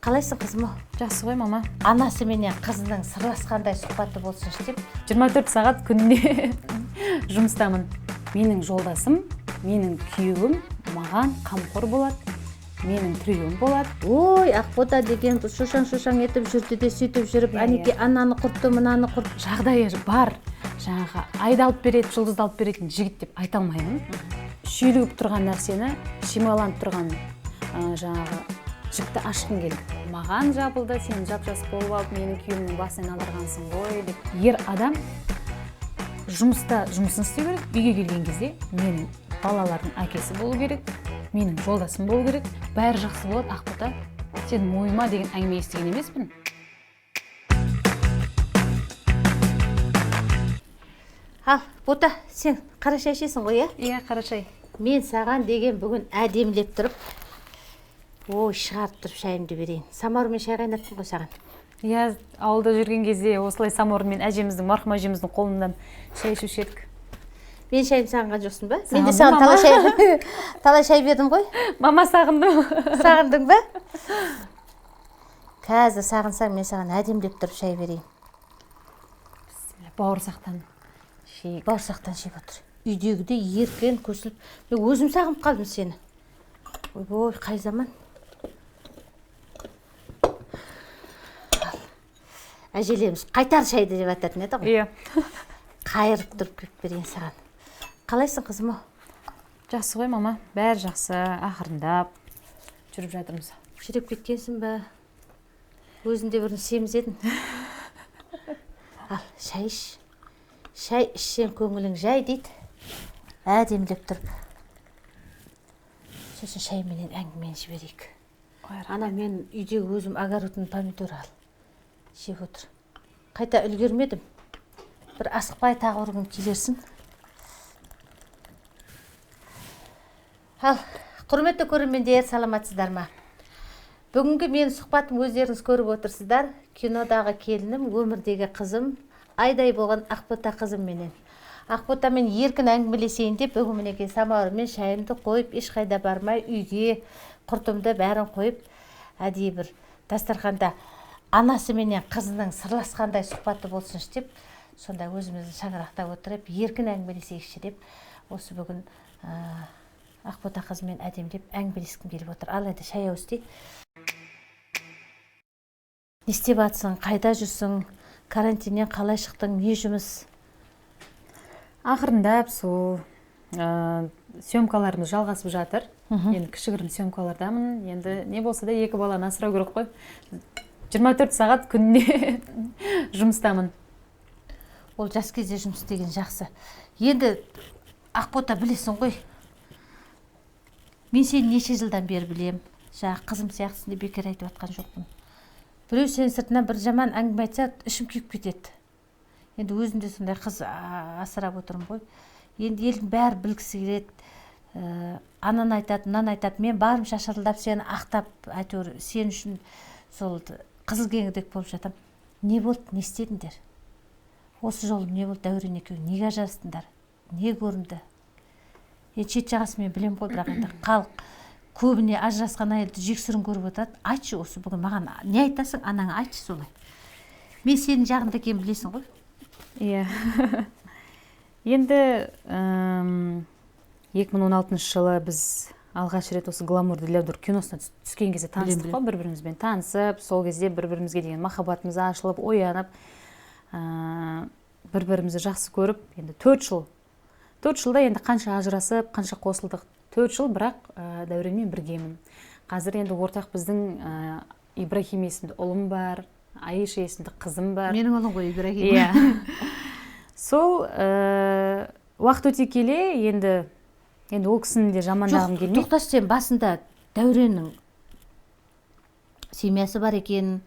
Қалайсың, қызым? Жақсы ғой, мама. Анасы менен қызының сырласқандай сұхбаты болсыншы деп. 24 сағат күніне жұмыстамын. Менің жолдасым, менің күйеуім маған қамқор болады, менің тіреуім болады. Ой, Ақбота деген шошаң-шошаң етіп жүрді де, сөйтіп жүріп, әнеки ананы құртты, мынаны құртты. Жағдайы бар, жаңағы айды алып береді, жұлдызды алып беретін жігіт деп айта алмаймын. Шүйлігіп тұрған нәрсені, шимайланып тұрған жаңағы жіпті ашқым келді. Маған жабылды, сен жап-жас болып алып, менің күйеуімнің басын айналдырғансың ғой деп. Ер адам жұмыста жұмысын істеу керек, үйге келген кезде менің балалардың әкесі болу керек, менің жолдасым болу керек. Бәрі жақсы болады, Ақбота, сен мойыма деген әңгіме естіген емеспін. Ал, Бота, сен қара шай ішесің ғой, иә? Иә, қара шай. Мен саған деген бүгін әдемілеп тұрып, ой, шығарып тұрып шайымды берейін. Самаурынмен шай қайнаттым ғой саған. Иә, ауылда жүрген кезде осылай самаурынмен әжеміздің, марқұм әжеміздің қолынан шай ішуші едік. Мен шайым сағынған жоқсың ба? Мен де Сағындым, саған мама. талай шай бердім ғой. Мама, сағындым. Сағындың ба? Қазір сағынсаң, мен саған әдемілеп тұрып шай берейін. Бісміллә, бауырсақтан шейік. Бауырсақтан жеп отыр. Үйдегідей еркін көсіліп. Мен өзім сағынып қалдым сені. Ойбой, қай заман? Ал, әжелеріміз қайтар шайды деп ататын еді ғой. Иә. Қайырып тұрып келіп берейін саған. Қалайсың, қызым? Жақсы ғой, мама. Бәрі жақсы, ақырындап жүріп жатырмыз. Шіреп кеткенсің ба? Өзің де бұрын семіз едің. Ал, шай іш. Шай ішсең көңілің жай дейді. Әдемілеп тұрып. Сосын шайменен әңгімені жіберейік. Ой, рахмет. Ана мен үйдегі өзім огородный помидор ал. Жеп отыр. Қайта үлгермедім. Бір асықпай тағы бір күн келерсің. Ал, құрметті көрермендер, саламатсыздар ма? Бүгінгі менің сұхбатым өздеріңіз көріп отырсыздар. Кинодағы келінім, өмірдегі қызым, айдай болған Ақбота қызымменен. Ақботамен еркін әңгімелесейін деп бүгін мінекей самауырмен шайымды қойып, ешқайда бармай үйге құртымды бәрін қойып, әдейі бір дастарханда анасы менен қызының сырласқандай сұхбаты болсыншы деп, сонда өзіміздің шаңырақта отырып еркін әңгімелесейікші деп осы бүгін Ақбота қызымен әдемілеп әңгімелескім келіп отыр. Ал енді шай ауыз дейік. Не істеп жатсың, қайда жүрсің, карантиннен қалай шықтың, не жұмыс? Ақырындап сол съемкаларымыз жалғасып жатыр. Енді кішігірім съемкалардамын. Енді не болса да екі баланы асырау керек қой. 24 сағат күніне жұмыстамын. Ол жас кезде жұмыс істеген жақсы. Енді Ақбота білесің ғой. Мен сені неше жылдан бері білем. Жаңа қызым сияқтысың деп бекер айтып жатқан жоқпын. Біреу сенің сыртынан бір жаман әңгіме айтса, ішім күйіп кетеді. Енді өзім де сондай қыз асырап отырмын ғой. Енді елдің бәрі білгісі келеді. Ананы айтады, мынаны айтады. Мен барымша шырылдап сені ақтап, әйтеуір сен үшін сол қызыл кеңірдек болып жатам. Не болды, не істедіңдер? Осы жолы не болды, Дәурен екеуі неге ажырастыңдар? Не көрінді? Енді шет жағасын мен білемін ғой, бірақ енді халық көбіне ажырасқан әйелді жексұрын көріп отырады. Айтшы осы бүгін маған не айтасың, анаңа айтшы солай. Мен сенің жағында екенін білесің ғой. Иә. Енді 2016 жылы біз алғаш рет осы Гламур для дур киносына түскен кезде таныстық қой, бір-бірімізбен танысып, сол кезде бір-бірімізге деген махаббатымыз ашылып, оянып, бір-бірімізді жақсы көріп, енді 4 жыл. 4 жылда енді қанша ажырасып, қанша қосылдық. 4 жыл, бірақ Дәуренмен біргемін. Қазір енді ортақ біздің Ибрахим есімді ұлым бар, Аиша есімді қызым бар. Менің ұлым ғой Ибрахим. Иә. Сол уақыт өте келе енді ол кісіні де жамандағым Жоқ, келмейді. тоқташы, сен басында Дәуреннің семьясы бар екенін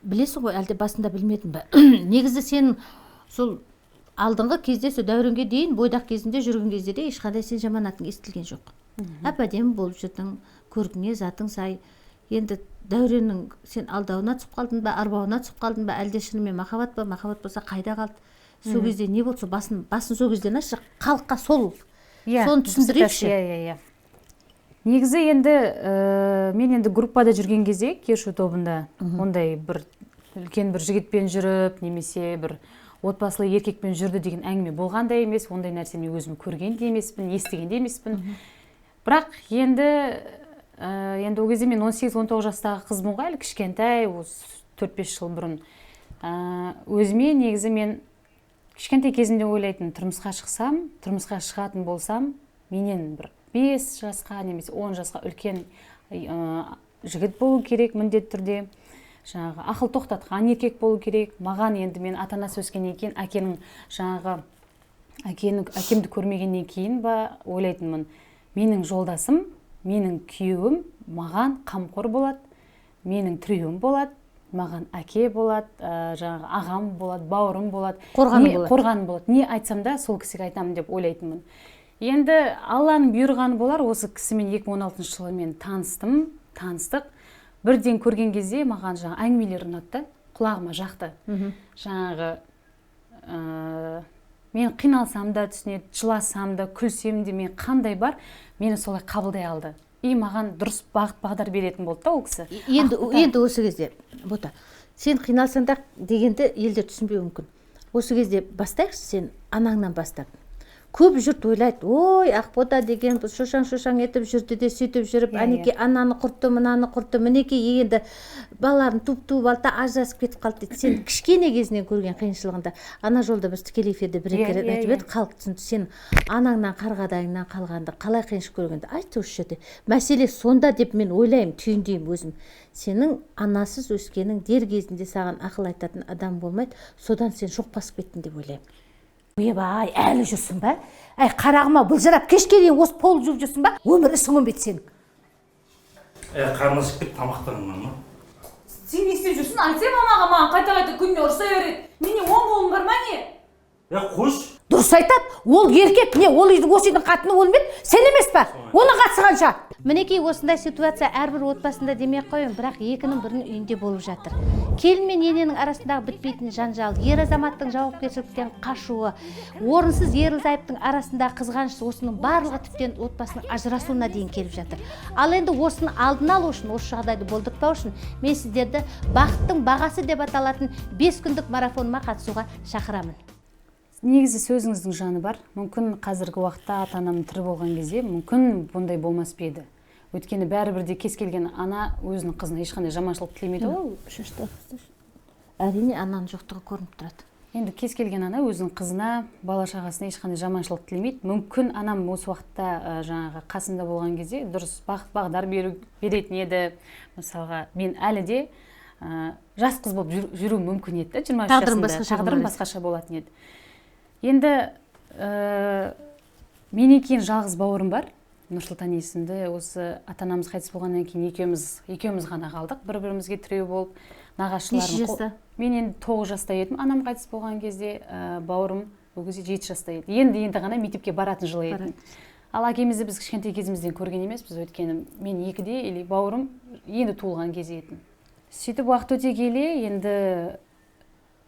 білесің ғой, әлде басында білмедің бе? Негізі сен сол алдыңғы кезде, сол Дәуренге дейін бойдақ кезінде жүрген кезде де ешқандай сен жаман атың естілген жоқ. Әп-әдемі болып жүрдің, көркіңе затың сай. Енді Дәуреннің сен алдауына түсіп қалдың ба, арбауына түсіп қалдың ба, әлде шынымен махаббат па? Махаббат болса қайда қалды? Сол кезде не болды? Сол басын сол кезден ашшы, халыққа сол Иә, соны түсіндірейікші. Иә, иә, иә. Негізі енді мен енді группада жүрген кезде, кешу тобында, ондай бір үлкен бір жігітпен жүріп немесе бір отбасылы еркекпен жүрді деген әңгіме болған да емес. Ондай нәрсені мен өзім көрген де емеспін, естіген де емеспін. Бірақ енді енді ол кезде мен 18-19 жастағы қызбын ғой, әлі кішкентай. Осы 4-5 жыл бұрын өзіме негізі мен кішкентай кезімде ойлайтын: тұрмысқа шықсам, тұрмысқа шығатын болсам, менен бір 5 жасқа немесе 10 жасқа үлкен жігіт болу керек, міндетті түрде жаңағы ақыл тоқтатқан еркек болу керек маған. Енді мен ата анасы өскеннен кейін, әкенің жаңағы әкемді көрмегеннен кейін ба, ойлайтынмын: менің жолдасым, менің күйеуім маған қамқор болады, менің тіреуім болады, маған әке болады, жаңағы ағам болады, бауырым болады. Қорғаным болады. Қорғаным болады. Не айтсам да, сол кісіге айтамын деп ойлайтынмын. Енді Алланың бұйырғаны болар, осы кісімен 2016 жылы мен таныстым, таныстық. Бірден көрген кезде маған жаңағы әңгімелері ұнады да, құлағыма жақты. Жаңағы мен қиналсам да түсінеді, жыласам да, күлсем де, мен қандай бар, мені солай қабылдай алды и маған дұрыс бағыт бағдар беретін болды да ол кісі. Енді Ақбота. Енді осы кезде, Бота, сен қиналсаң да дегенді елдер түсінбеуі мүмкін. Осы кезде бастайықшы, сен анаңнан бастап. Көп жұрт ойлайды: ой, Ақбота деген бұл шошаң шошаң етіп жүрді де, сөйтіп жүріп, әнекей, ананы құртты, мынаны құртты, мінекей, енді балаларын туып туып алды да, ажырасып кетіп қалды дейді. Сен кішкене кезінен көрген қиыншылығында, ана жолда біз тікелей эфирде бір екі рет айтып едік, халық түсінді. Сен анаңнан, қарғадайыңнан қалғанды, қалай қиыншылық көргенді айтшы. Осы жерде мәселе сонда деп мен ойлаймын, түйіндеймін өзім. Сенің анасыз өскенің, дер кезінде саған ақыл айтатын адам болмайды, содан сен жоқ басып кеттің деп ойлаймын. Ойбай, әлі жүрсің ба? Әй, қарағым ау, былжырап кешке дейін осы пол жуып жүрсің ба? Өмір ісің өнбейді сенің. Е, қарны ашып кетті, тамақтанған ма? Сен не істеп жүрсің, айтсай мамаға. Маған қайта қайта күніне ұрыса береді. Менде оң қолым бар ма, не? Е, қойшы. Дұрыс айтады ол. Еркек не, ол үйдің, осы үйдің қатыны ол ма еді, сен емес па? Оның қатысы қанша? Мінекей, осындай ситуация әрбір отбасында демей ақ қояйын, бірақ екінің бірінің үйінде болып жатыр. Келін мен ененің арасындағы бітпейтін жанжал, ер азаматтың жауапкершіліктен қашуы, орынсыз ерлі зайыптың арасындағы қызғаныш, осының барлығы тіптен отбасының ажырасуына дейін келіп жатыр. Ал енді осының алдын алу үшін, осы жағдайды болдыртпау үшін мен сіздерді «Бақыттың бағасы» деп аталатын 5 күндік марафоныма қатысуға шақырамын. Негізі сөзіңіздің жаны бар. Мүмкін, қазіргі уақытта ата анам тірі болған кезде, мүмкін, бұндай болмас па еді. Өйткені бәрібір де кез келген ана өзінің қызына ешқандай жаманшылық тілемейді ғой. Шашты алып тасташы. Әрине, ананың жоқтығы көрініп тұрады. Енді кез келген ана өзінің қызына, бала шағасына ешқандай жаманшылық тілемейді. Мүмкін, анам осы уақытта жаңағы қасымда болған кезде дұрыс бағыт бағдар беретін еді. Мысалға, мен әлі де жас қыз болып жүруім мүмкін еді да 23 Тағдырым жасымда. Басқаша Тағдырым болар еді. Басқаша болатын еді. Енді менен кейін жалғыз бауырым бар, Нұрсұлтан есімді. Осы ата анамыз қайтыс болғаннан кейін екеуміз ғана қалдық бір бірімізге тіреу болып, нағашыларым. Неше жаста? Мен енді 9 жаста едім анам қайтыс болған кезде, бауырым ол кезде 7 жаста еді, енді енді ғана мектепке баратын жылы еді. Ал әкемізді біз кішкентай кезімізден көрген емеспіз, өйткені мен 2-де или бауырым енді туылған кезі еді. Сөйтіп уақыт өте келе, енді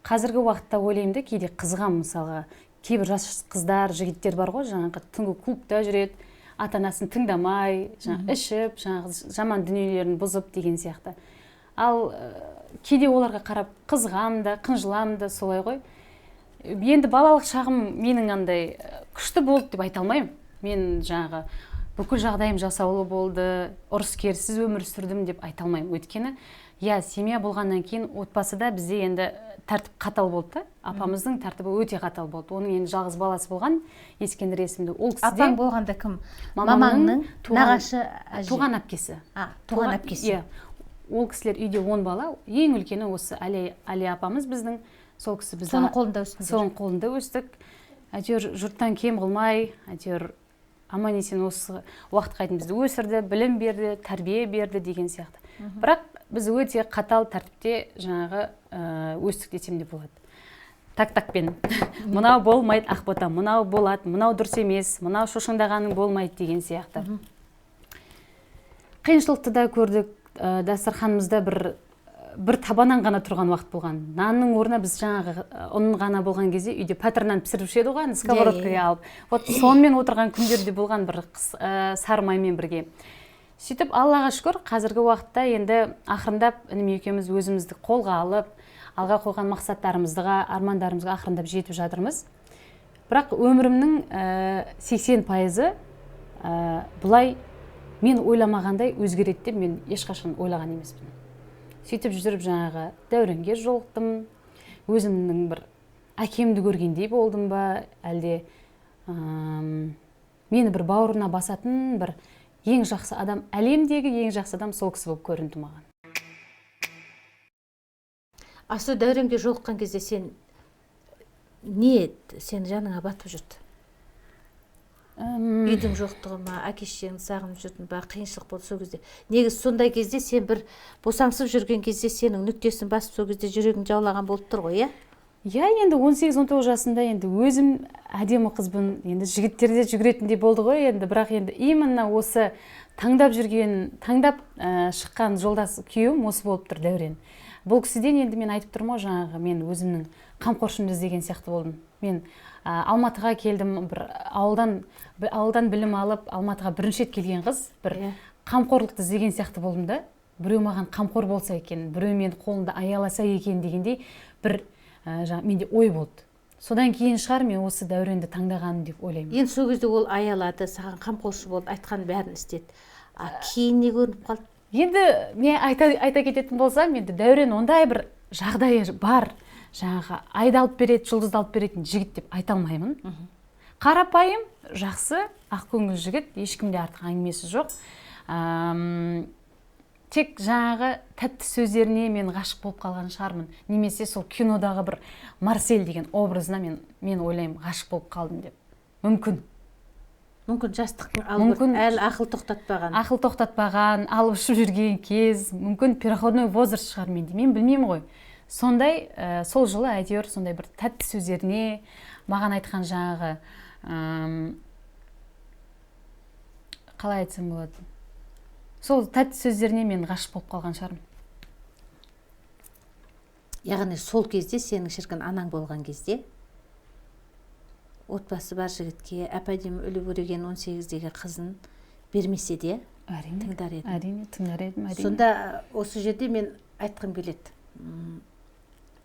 қазіргі уақытта ойлаймын да, кейде қызығамын. Мысалға, кейбір жас қыздар, жігіттер бар ғой, жаңағы түнгі клубта жүреді, ата анасын тыңдамай, жаңағы ішіп, жаңағы жаман дүниелерін бұзып деген сияқты. Ал кейде оларға қарап қызығамын да, қынжыламын да, солай ғой. Енді балалық шағым менің андай күшті болды деп айта алмаймын. Мен жаңағы бүкіл жағдайым жасаулы болды, ұрыс керіссіз өмір сүрдім деп айта алмаймын. Өйткені, иә, семья болғаннан кейін, отбасыда бізде енді тәртіп қатал болды да. Апамыздың тәртібі өте қатал болды. Оның енді жалғыз баласы болған, Ескендір есімді ол кісі де. Апаң болғанда кім? Мамамның Мамаңның нағашы әже? Туған әпкесі. А, туған әпкесі. Иә. Ол кісілер үйде 10 бала, ең үлкені осы Әли апамыз біздің. Сол кісі бізді Соның қолында өстіңдер. Соның қолында өстік, әйтеуір жұрттан кем қылмай, әйтеуір аман есен осы уақытқа дейін бізді өсірді, білім берді, тәрбие берді деген сияқты. Бірақ біз өте қатал тәртіпте жаңағы өстік десем де болады. Так, такпен мынау болмайды, Ақбота, мынау болады, мынау дұрыс емес, мынау шошаңдағаның болмайды деген сияқты. Қиыншылықты да көрдік. Дастарханымызда бір табаннан ғана тұрған уақыт болған. Нанның орнына біз жаңағы ұн ғана болған кезде үйде пәтір нан пісіріп ішеді ғой ана сковородкаға алып. Вот сонымен отырған күндер де болған бір сары маймен бірге. Сөйтіп Аллаға шүкір, қазіргі уақытта енді ақырындап інім екеуміз өзімізді қолға алып, алға қойған мақсаттарымызға, армандарымызға ақырындап жетіп жатырмыз. Бірақ өмірімнің 80%-ы былай мен ойламағандай өзгереді деп мен ешқашан ойлаған емеспін. Сөйтіп жүріп жаңағы Дәуренге жолықтым, өзімнің бір әкемді көргендей болдым ба, әлде мені бір бауырына басатын бір ең жақсы адам, әлемдегі ең жақсы адам сол кісі болып көрінді маған. А сол Дәуренге жолыққан кезде сен не, сен жаныңа батып жүрді? Үйдің жоқтығы ма, әке шешеңді сағынып жүрдің ба, қиыншылық болды сол кезде? Негізі сондай кезде сен бір босаңсып жүрген кезде сенің нүктесін басып, сол кезде жүрегің жаулаған болып тұр ғой, иә? Иә, енді 18-19 жасында енді өзім әдемі қызбын, енді жігіттер де жүгіретіндей болды ғой енді, бірақ енді именно осы таңдап жүрген, таңдап шыққан жолдас күйеуім осы болып тұр, Дәурен. Бұл кісіден енді мен айтып тұрмын ғой, жаңағы мен өзімнің қамқоршымды іздеген сияқты болдым. Мен Алматыға келдім, бір ауылдан білім алып, Алматыға бірінші рет келген қыз, бір қамқорлықты іздеген сияқты болдым да. Біреу маған қамқор болса екен, біреу мені қолында аяласа екен дегендей бір менде ой болды. Содан кейін шығар мен осы Дәуренді таңдағаным деп ойлаймын. Енді сол кезде ол аялады, саған қамқоршы болды, айтқан бәрін істеді. А кейін не көрініп қалды? Енді мен айта кететін болсам, енді Дәурен ондай бір жағдайы бар, жаңағы айды алып береді, жұлдызды алып беретін жігіт деп айта алмаймын. Қарапайым, жақсы, ақкөңіл жігіт, ешкімде артық әңгімесі жоқ. Тек жаңағы тәтті сөздеріне мен ғашық болып қалған шығармын. Немесе сол кинодағы бір Марсель деген образына мен ойлаймын, ғашық болып қалдым деп. Мүмкін. Мүмкін жастықтың алып, әлі ақыл тоқтатпаған. Ақыл тоқтатпаған, алып ұшып жүрген кез, мүмкін переходной возраст шығар менде, мен білмеймін ғой. Сондай, сол жылы әйтеуір сондай бір тәтті сөздеріне маған айтқан жаңағы, қалай айтсам болады, сол тәтті сөздеріне мен ғашық болып қалған шығармын. Яғни сол кезде сенің шіркін анаң болған кезде отбасы бар жігітке әп-әдемі үліп өреген 18-дегі қызын бермесе де тыңдар едім. Әрине, тыңдар едім, әрине. Сонда осы жерде мен айтқым келеді.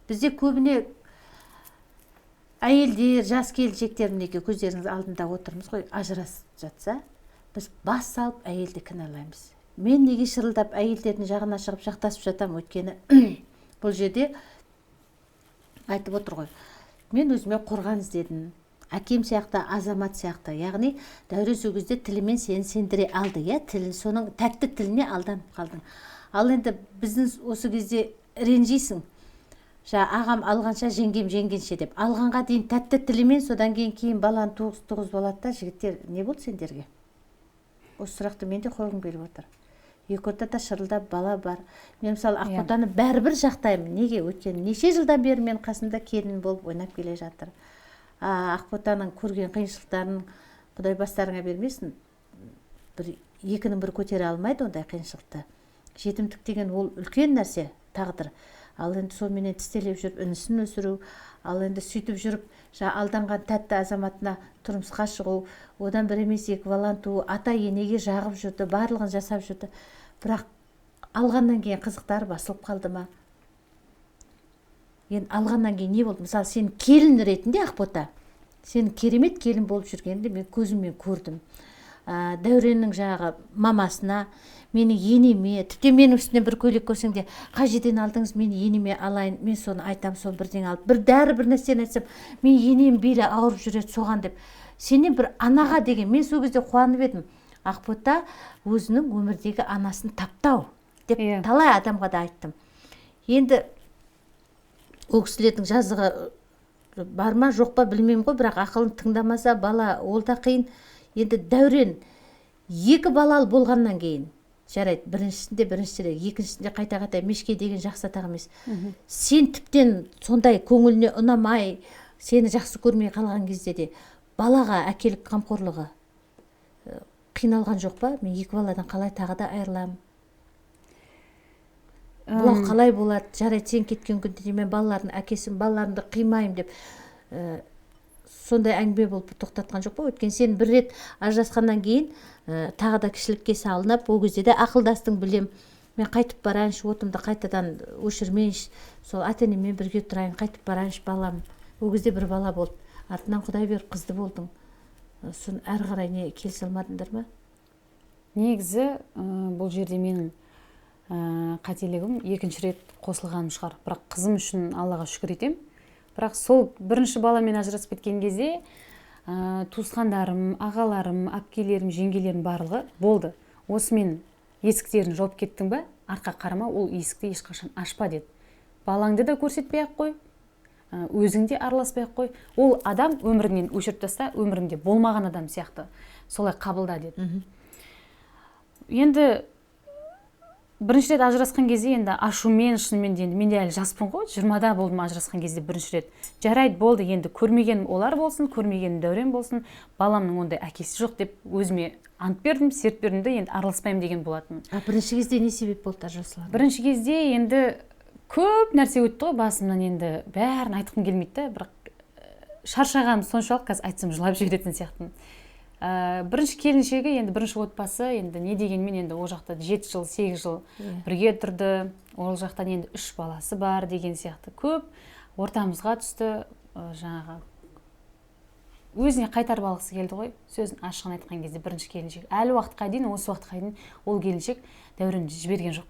Бізде көбіне әйелдер, жас келіншектер, мінекей көздеріңіз алдында отырмыз ғой, ажырасып жатса, біз бас салып әйелді кінәлаймыз. Мен неге шырылдап әйелдердің жағына шығып жақтасып жатамын, өйткені бұл жерде айтып отыр ғой. Мен өзіме қорған іздедім. Әкем сияқты, азамат сияқты. Яғни Дәурен сол кезде тілімен сені сендіре алды, иә, тілін, соның тәтті тіліне алданып қалдың. Ал енді біздің осы кезде ренжисің. Ағам алғанша, жеңгем жеңгенше деп. Алғанға дейін тәтті тілімен, содан кейін баланы 9 болады да, жігіттер, не болды сендерге? Осы сұрақты мен де қойғым келіп отыр. Екі ортада шырылдап бала бар. Мен мысалы Ақботаны бәрібір жақтаймын. Неге? Өйткені неше жылдан бері мен қасымда келін болып ойнап келе жатыр. Ақботаның көрген қиыншылықтарын Құдай бастарыңа бермесін. Бір екінің бірі көтере алмайды ондай қиыншылықты. Жетімдік деген ол үлкен нәрсе, тағдыр. Ал енді сонымен тістелеп жүріп інісін өсіру, ал енді сөйтіп жүріп алданған тәтті азаматына тұрмысқа шығу, одан бір емес екі баланы туу, ата енеге жағып жүрді, барлығын жасап жүрді. Бірақ алғаннан кейін қызықтары басылып қалды ма? Енді алғаннан кейін не болды? Мысалы, сен келін ретінде, Ақбота, сен керемет келін болып жүргенді мен көзіммен көрдім. Дәуреннің жаңағы мамасына, менің енеме, тіптен менің үстінен бір көйлек көрсең де, қай жерден алдыңыз, мен енеме алайын, мен соны айтам, соны бірдеңе алып, бір дәрі бір нәрсені айтсам, мен енем белі ауырып жүреді соған деп. Сенен бір анаға деген, мен сол кезде қуанып едім. Ақбота өзінің өмірдегі анасын таптау деп талай адамға да айттым. Енді ол кісілердің жазығы бар ма, жоқ па білмеймін ғой, бірақ ақылын тыңдамаса бала ол да қиын. Енді Дәурен екі балалы болғаннан кейін, жарайды, біріншісінде біріншісінде, екіншісінде қайта-қайта мешке деген жақсы атақ емес. Сен тіптен сондай көңіліне ұнамай, сені жақсы көрмей қалған кезде де балаға әкелік қамқорлығы қиналған жоқ па? Мен екі баладан қалай тағы да айырыламын? Бұлар қалай болады? Жарайды, сен кеткен күнде де мен балалардың әкесін, балаларымды қимаймын деп Сондай әңгіме болып тоқтатқан жоқ па? Өйткені сен бір рет ажырасқаннан кейін тағы да кішілікке салынып, ол кезде де ақылдастың, білем. Мен қайтып барайыншы, отымды қайтадан өшірмейінші, сол ата енеммен бірге тұрайын, қайтып барайыншы балам. Ол кезде бір бала болды. Артынан Құдай беріп қызды болдың. Соны әрі қарай не келісе алмадыңдар ма? Негізі бұл жерде менің қателігім екінші рет қосылғаным шығар. Бірақ қызым үшін Аллаға шүкір етем. Бірақ сол бірінші баламен ажырасып кеткен кезде туысқандарым, ағаларым, әпкелерім, жеңгелерім барлығы болды. Осымен есіктерін жауып кеттің ба, артқа қарама, ол есікті ешқашан ашпа деді. Балаңды да көрсетпей ақ қой, өзің де араласпай ақ қой. Ол адам өміріңнен өшіріп таста, өміріңде болмаған адам сияқты солай қабылда деді. Енді бірінші рет ажырасқан кезде енді ашумен, шынымен де енді мен де әлі жаспын ғой, 20-да болдым ажырасқан кезде бірінші рет. Жарайды, болды, енді көрмегенім олар болсын, көрмегенім Дәурен болсын, баламның ондай әкесі жоқ деп өзіме ант бердім, серт бердім де, енді араласпаймын деген болатынмын. А бірінші кезде не себеп болды ажырасуларыңа? Бірінші кезде енді көп нәрсе өтті ғой басымнан, енді бәрін айтқым келмейді да, бірақ шаршағаным соншалық, қазір айтсам жылап жіберетін сияқтымын. Бірінші келіншегі, енді бірінші отбасы, енді не дегенмен енді ол жақта 7 жыл, 8 жыл бірге тұрды, ол жақтан енді 3 баласы бар деген сияқты көп ортамызға түсті, жаңағы өзіне қайтарып алғысы келді ғой, сөзін ашығын айтқан кезде бірінші келіншек. Әлі уақытқа дейін, осы уақытқа дейін ол келіншек Дәуренді жіберген жоқ.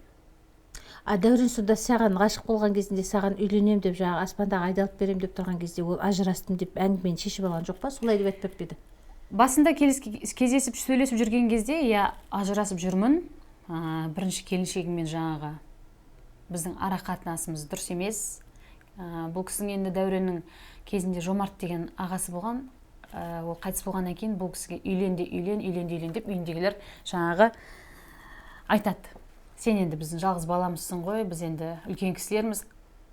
А Дәурен сонда саған ғашық болған кезінде, саған үйленем деп, жаңағы аспандағы айды алып берем деп тұрған кезде ол ажырастым деп әңгімені шешіп алған жоқ па? Солай деп айтпап па еді? Басында кездесіп сөйлесіп жүрген кезде, я ажырасып жүрмін, бірінші келіншегіммен жаңағы біздің ара қатынасымыз дұрыс емес. Бұл кісінің енді Дәуреннің кезінде Жомарт деген ағасы болған, ол қайтыс болғаннан кейін бұл кісіге үйлен де үйлен, үйлен де үйлен деп үйіндегілер жаңағы айтады. Сен енді біздің жалғыз баламызсың ғой, біз енді үлкен кісілерміз,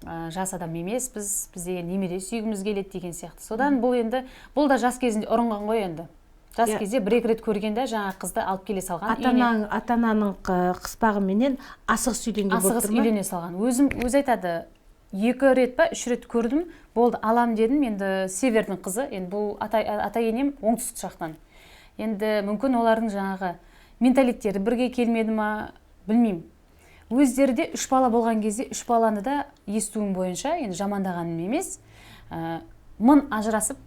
жас адам емеспіз, бізде немере сүйгіміз келеді деген сияқты. Содан бұл енді, бұл да жас кезінде ұрынған ғой енді. Жас кезде бір-екі рет көргенде жаңа қызды алып келе салған. Ата-ананың қыспағыменен асығыс үйленген болып тұр ма? Асығыс үйлене салған. Өзі айтады, 2 рет па, 3 рет көрдім, болды, алам дедім, енді севердің қызы, енді бұл ата-енем оңтүстік жақтан. Енді мүмкін олардың жаңағы менталиттері бірге келмеді ма, білмеймін. Өздері де 3 бала болған кезде 3 баланы да естуім бойынша, енді жамандағаным емес, мың ажырасып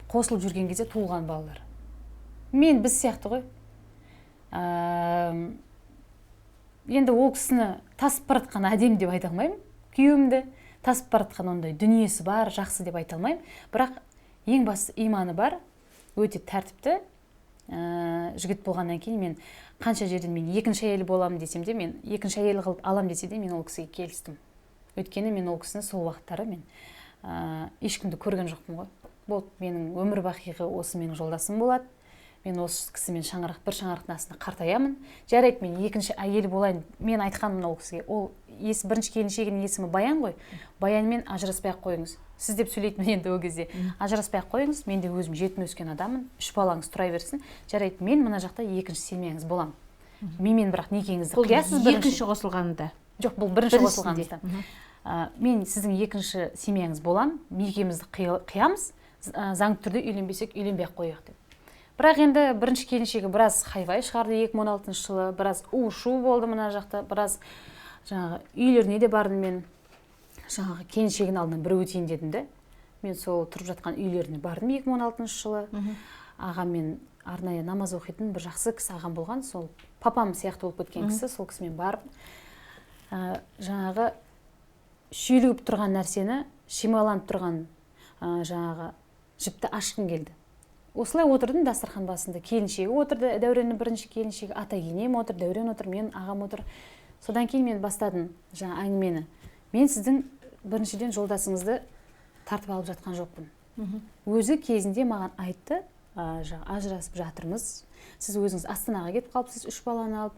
қосылып жүрген кезде туылған балалар. Мен біз сияқты ғой. Енді ол кісіні тасып бара жатқан әдемі деп айта алмаймын, күйеуімді тасып бара жатқан ондай дүниесі бар, жақсы деп айта алмаймын. Бірақ ең басты иманы бар, өте тәртіпті жігіт болғаннан кейін мен қанша жерден мен екінші әйел боламын десем де, мен екінші әйел қылып алам десе де, мен ол кісіге келістім. Өйткені мен ол кісіні сол уақыттары мен ешкімді көрген жоқпын ғой. Болды, менің өмір бақиғы осы менің жолдасым болады. Мен осы кісімен шаңырақ, бір шаңырақтың астында қартаямын. Жарайды, мен екінші әйел болайын. Мен айтқанмын ол кісіге. Ол бірінші келіншегінің есімі Баян ғой. Баянмен ажыраспай ақ қойыңыз. Сіз деп сөйлейтінмін енді ол кезде. Ажыраспай ақ қойыңыз, мен де өзім жетім өскен адаммын. 3 балаңыз тұра берсін. Жарайды, мен мына жақта екінші семьяңыз боламын. Менімен бірақ некеңізді қиясыз бірінші. Екінші қосылғанында. Жоқ, бұл бірінші қосылғанымызда. Мен сіздің екінші семьяңыз боламын, некемізді қиямыз, заңды түрде үйленбесек, үйленбей ақ қояйық деп. Бірақ енді бірінші келіншегі біраз хайвай шығарды 2016 жылы, біраз у-шу болды мына жақта, біраз жаңағы үйлеріне де бардым мен. Жаңағы келіншегінің алдынан бір өтейін дедім де. Мен сол тұрып жатқан үйлеріне бардым 2016 жылы. Ағаммен арнайы намаз оқитын бір жақсы кісі ағам болған, сол папам сияқты болып кеткен кісі, сол кісімен барып, жаңағы шүйлігіп тұрған нәрсені, шимайланып тұрған жаңағы жіпті ашқым келді. Осылай отырдым дастархан басында, келіншегі отырды, Дәуреннің бірінші келіншегі, ата-енем отыр, Дәурен отыр, мен ағам отыр. Содан кейін мен бастадым жаңа әңгімені. Мен сіздің біріншіден жолдасыңызды тартып алып жатқан жоқпын. Өзі кезінде маған айтты, ажырасып жатырмыз. Сіз өзіңіз Астанаға кетіп қалыпсыз, 3 баланы алып.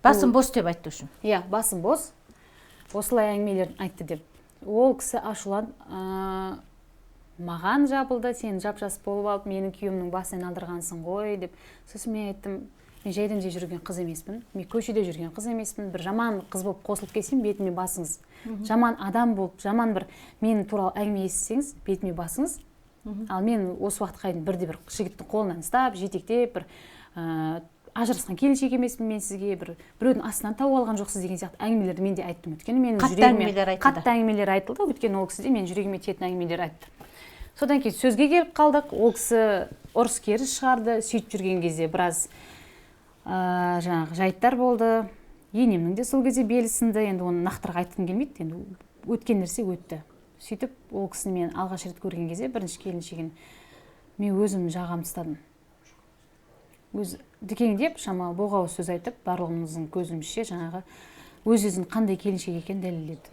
Басым бос деп айтты үшін. Иә, басым бос. Осылай әңгімелерін айтты деп. Ол кісі ашуланып, маған жабылды, сен жап-жас болып алып, менің күйеуімнің басын айналдырғансың ғой деп. Сосын мен айттым, Мен жайдан жай жүрген қыз емеспін, мен көшеде жүрген қыз емеспін. Бір жаман қыз болып қосылып келсем, бетіме басыңыз. Жаман адам болып, жаман бір мен туралы әңгіме естісеңіз, бетіме басыңыз. Ал мен осы уақытқа дейін бірде бір жігіттің қолынан ұстап, жетектеп, бір ажырасқан келіншек емеспін мен сізге, бір біреудің астынан тауып алған жоқсыз деген сияқты әңгімелерді мен де айттым. Өйткені менің жүрегіме қатты әңгімелер айтылды. Өйткені ол кісі де менің жүрегіме тиетін әңгімелер айтты. Содан кейін сөзге келіп қалдық. Ол кісі ұрыс керіс шығарды. Сөйтіп жүрген кезде біраз жаңағы жайттар болды. Енемнің де сол кезде белі сынды. Енді оны нақтырақ айтқым келмейді. Енді өткен нәрсе өтті. Сөйтіп ол кісіні мен алғаш рет көрген кезде бірінші келіншегін мен өзім жағамды ұстадым. Өз дікеңдеп, шамалы боғауыз сөз айтып, барлығымыздың көзімізше жаңағы өз өзін қандай келіншек екенін дәлелдеді.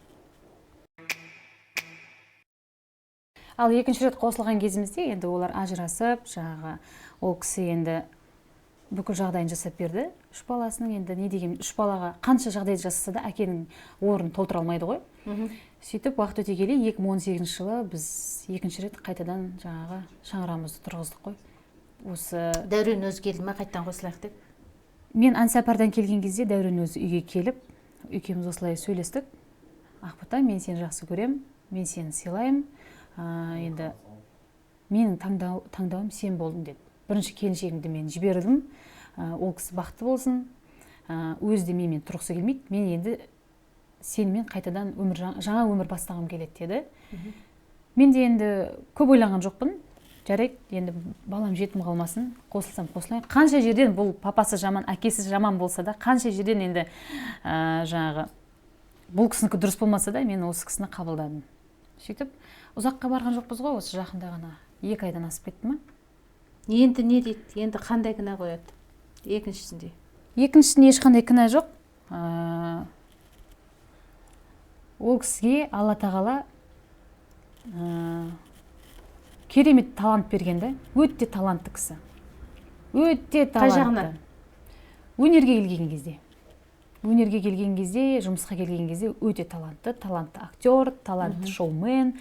Ал екінші рет қосылған кезімізде енді олар ажырасып, жаңағы ол кісі енді бүкіл жағдайын жасап берді. Үш баласының енді не деген, үш балаға қанша жағдай жасаса да әкенің орнын толтыра алмайды ғой. Сөйтіп уақыт өте келе 2018 жылы біз екінші рет қайтадан жаңағы шаңырағымызды тұрғыздық қой. Осы Дәурен өзі келді ме қайтадан қосылайық деп? Мен ансапардан келген кезде Дәурен өзі үйге келіп, екеуміз осылай сөйлестік. Ақбота, мен сені жақсы көрем, мен сені сыйлаймын. Енді менің таңдауым сен болдың деді. Бірінші келіншегімді мен жібердім. Ол кісі бақытты болсын. Өзі де менімен тұрғысы келмейді. Мен енді сенімен қайтадан жаңа өмір бастағым келеді деді. Мен де енді көп ойланған жоқпын. Жарайды, енді балам жетім қалмасын, қосылсам қосылайын. Қанша жерден бұл папасы жаман, әкесі жаман болса да, қанша жерден енді жаңағы бұл кісінікі дұрыс болмаса да, мен осы кісіні қабылдадым. Сөйтіп ұзаққа барған жоқпыз ғой, осы жақында ғана 2 айдан асып кетті ма? Енді не дейді? Енді қандай кінә қояды? Екіншісінде. Екіншісінде ешқандай кінә жоқ. Ол кісіге Алла тағала керемет талант берген да, өте талантты кісі. Өте талантты. Қай жағынан? Өнерге келген кезде. Өнерге келген кезде, жұмысқа келген кезде өте талантты, талантты актер, талантты шоумен,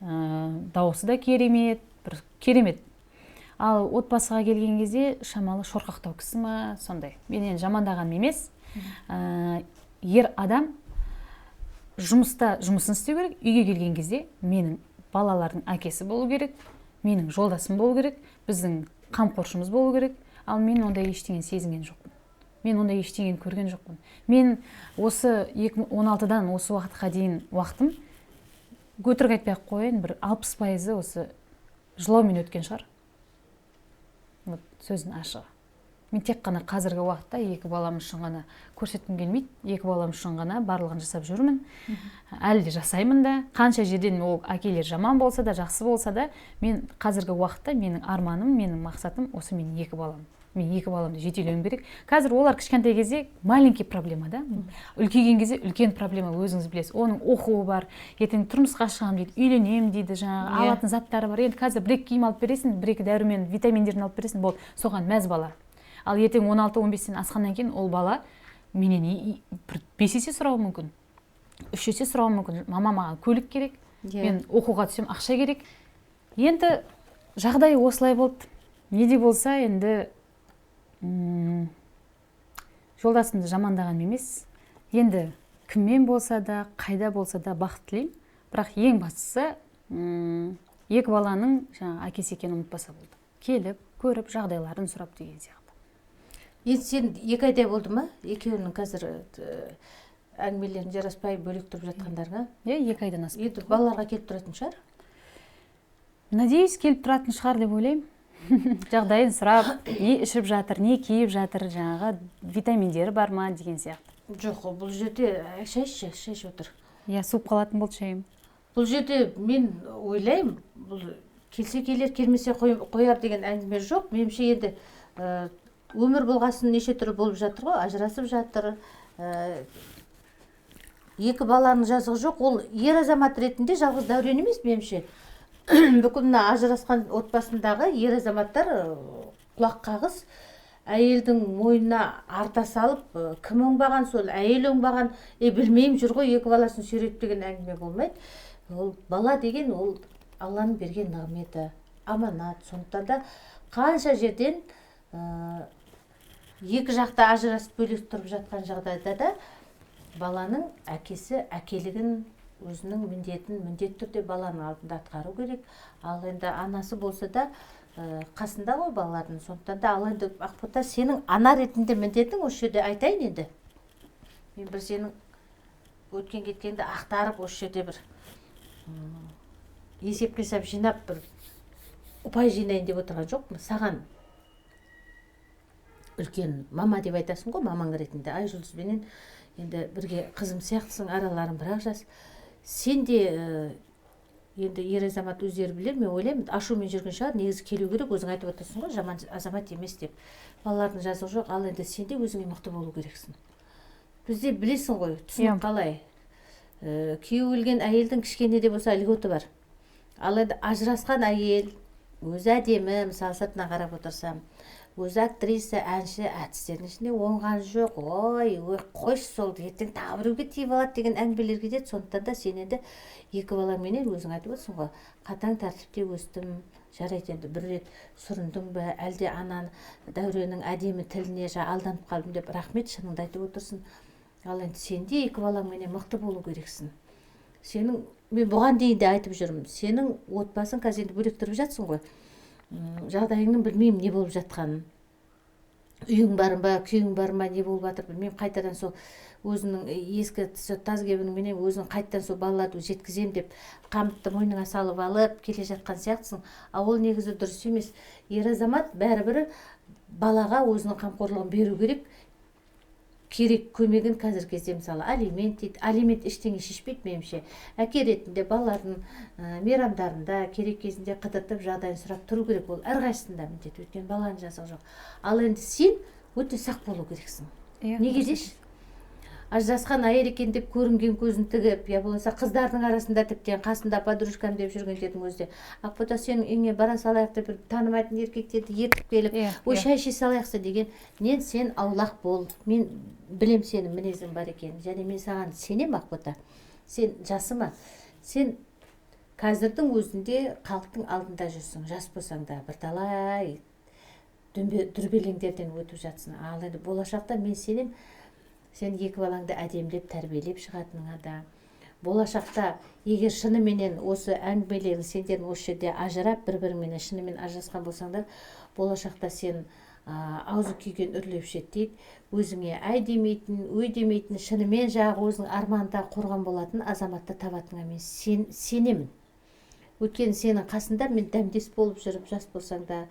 дауысы да керемет, бір керемет. Ал отбасыға келген кезде шамалы шорқақтау кісі ма, сондай. Мен енді жамандағаным емес. Ер адам жұмыста жұмысын істеу керек, үйге келген кезде менің балалардың әкесі болу керек, менің жолдасым болу керек, біздің қамқоршымыз болу керек. Ал мен ондай ештеңені сезінген жоқпын. Мен ондай ештеңені көрген жоқпын. Мен осы 2016-дан осы уақытқа дейін уақытым, өтірік айтпай ақ қояйын, бір 60% осы жылаумен өткен шығар. Вот сөздің ашығы. Мен тек қана қазіргі уақытта екі балам үшін ғана көрсеткім келмейді, екі балам үшін ғана барлығын жасап жүрмін. Әлі де жасаймын да. Қанша жерден ол әкелер жаман болса да, жақсы болса да, мен қазіргі уақытта менің арманым, менің мақсатым осы менің екі балам. Мен екі баламды жетелеуім керек. Қазір олар кішкентай кезде маленький проблема да. Үлкейген кезде үлкен проблема, өзіңіз білесіз. Оның оқуы бар, ертең тұрмысқа шығамын дейді, үйленемін дейді, жаңағы алатын заттары бар. Енді қазір бір екі киім алып бересің, бір екі дәрумен, витаминдерін алып бересің, болды. Соған мәз бала. Ал ертең 16-15-тен асқаннан кейін ол бала менен бір 5 есе сұрауы мүмкін, 3 есе сұрауы мүмкін. Мама, маған көлік керек, мен оқуға түсем, ақша керек. Енді жағдай осылай болды. Не де болса, енді жолдасымды жамандағаным емес. Енді кіммен болса да, қайда болса да бақыт тілеймін. Бірақ ең бастысы екі баланың жаңағы әкесі екенін ұмытпаса болды. Келіп, көріп, жағдайларын сұрап деген сияқты. Енді сен 2 айдай болды ма? Екеуінің қазір әңгімелерін жараспай бөлек тұрып жатқандарыңа? Иә, 2 айдан асып. Енді балаларға келіп тұратын шығар? Надеюсь, келіп тұратын шығар деп ойлаймын. Жағдайын сұрап, не ішіп жатыр, не киіп жатыр, жаңағы витаминдері бар ма деген сияқты. Жоқ, бұл жерде шай ішші, шай ішіп отыр. Иә, суып қалатын болды шайым. Бұл жерде мен ойлаймын, бұл келсе келер, келмесе қояр деген әңгіме жоқ. Меніңше енді өмір болғасын неше түрлі болып жатыр ғой, ажырасып жатыр. Екі баланың жазығы жоқ, ол ер азамат ретінде жалғыз Дәурен емес меніңше. Бүкіл мына ажырасқан отбасындағы ер азаматтар құлақ қағыс, әйелдің мойнына арта салып, кім оңбаған, сол әйел оңбаған, білмеймін жүр ғой, екі баласын сүйретіп деген әңгіме болмайды. Ол бала деген ол Алланың берген нығметі, аманат. Сондықтан да қанша жерден Екі жақта ажырасып бөлек тұрып жатқан жағдайда да баланың әкесі әкелігін, өзінің міндетін міндетті түрде баланың алдында атқару керек. Ал енді анасы болса да қасында ғой балалардың. Сондықтан да ал енді Ақбота, сенің ана ретінде міндетің осы жерде айтайын енді. Мен бір сенің өткен кеткенді ақтарып осы жерде бір есеп қисап жинап бір ұпай жинайын деп отырған жоқпын. Саған үлкен мама деп айтасың ғой, мамаң ретінде Айжұлдызбенен енді бірге қызым сияқтысың, араларың бір-ақ жас. Сен де енді ер азамат өздері білер, мен ойлаймын, ашумен жүрген шығар, негізі келу керек, өзің айтып отырсың ғой, жаман азамат емес деп. Балалардың жазығы жоқ, ал енді сен де өзіңе мықты болу керексің. Бізде білесің ғой, түсінік қалай. Күйеуі өлген әйелдің кішкене де болса льготы бар. Ал енді ажырасқан әйел, өзі әдемі, мысалы сыртынан қарап отырсам, өзі актриса, әнші, әртістердің ішінде оңған жоқ, ой, ой, қойшы сол, ертең тағы біреуге тиіп алады деген әңгімелер кетеді. Сондықтан да сен енді екі балаңменен өзің айтып отырсың ғой, қатаң тәртіпте өстім, жарайды енді бір рет сүріндің бе, әлде ананы Дәуреннің әдемі тіліне алданып қалдым деп рахмет, шыныңды айтып отырсың. Ал енді сен де екі балаңменен мықты болу керексің. Сенің, мен бұған дейін де айтып жүрмін, сенің отбасың қазір енді бөлек тұрып жатсың ғой. Жағдайыңның білмеймін не болып жатқанын. Үйің бар ма, күйің бар ма, не болып жатыр білмеймін. Қайтадан сол өзінің ескі таз кебініңменен өзің қайтадан сол балаларды жеткіземін деп қамытты мойныңа салып алып келе жатқан сияқтысың. Ал ол негізі дұрыс емес. Ер азамат бәрібір балаға өзінің қамқорлығын беру керек. Керек көмегін қазіргі кезде мысалы алимент дейді, алимент ештеңе шешпейді меніңше. Әке ретінде балалардың мейрамдарында керек кезінде қыдыртып жағдайын сұрап тұру керек, ол әрқайсысында міндет, өйткені баланың жазығы жоқ. Ал енді сен өте сақ болу керексің. Неге деші? Ажырасқан әйел екен деп көрінген көзін тігіп, я болмаса қыздардың арасында тіптен қасында подружкам деп жүргендердің өзі де, Ақбота сенің үйіңе бара салайық деп бір танымайтын еркектерді ертіп келіп, ой шай іше салайықшы деген, нен сен аулақ бол, мен білем сенің мінезің бар екенін, және мен саған сенем Ақбота, сен жасыма, сен қазірдің өзінде халықтың алдында жүрсің, жас болсаң да бірталай дүрбелеңдерден өтіп жатсың. Ал енді болашақта мен сенем, сен екі балаңды әдемілеп тәрбиелеп шығатыныңа да, болашақта егер шыныменен осы әңгімелерің сендердің осы жерде ажырап бір-біріңменен шынымен ажырасқан болсаңдар, болашақта сен аузы күйген үрлеп ішеді дейді, өзіңе әй демейтін, өй демейтін, шынымен жаңағы өзің арманда қорған болатын азаматты табатыныңа мен сенемін. Өйткені сенің қасында мен дәмдес болып жүріп, жас болсаң да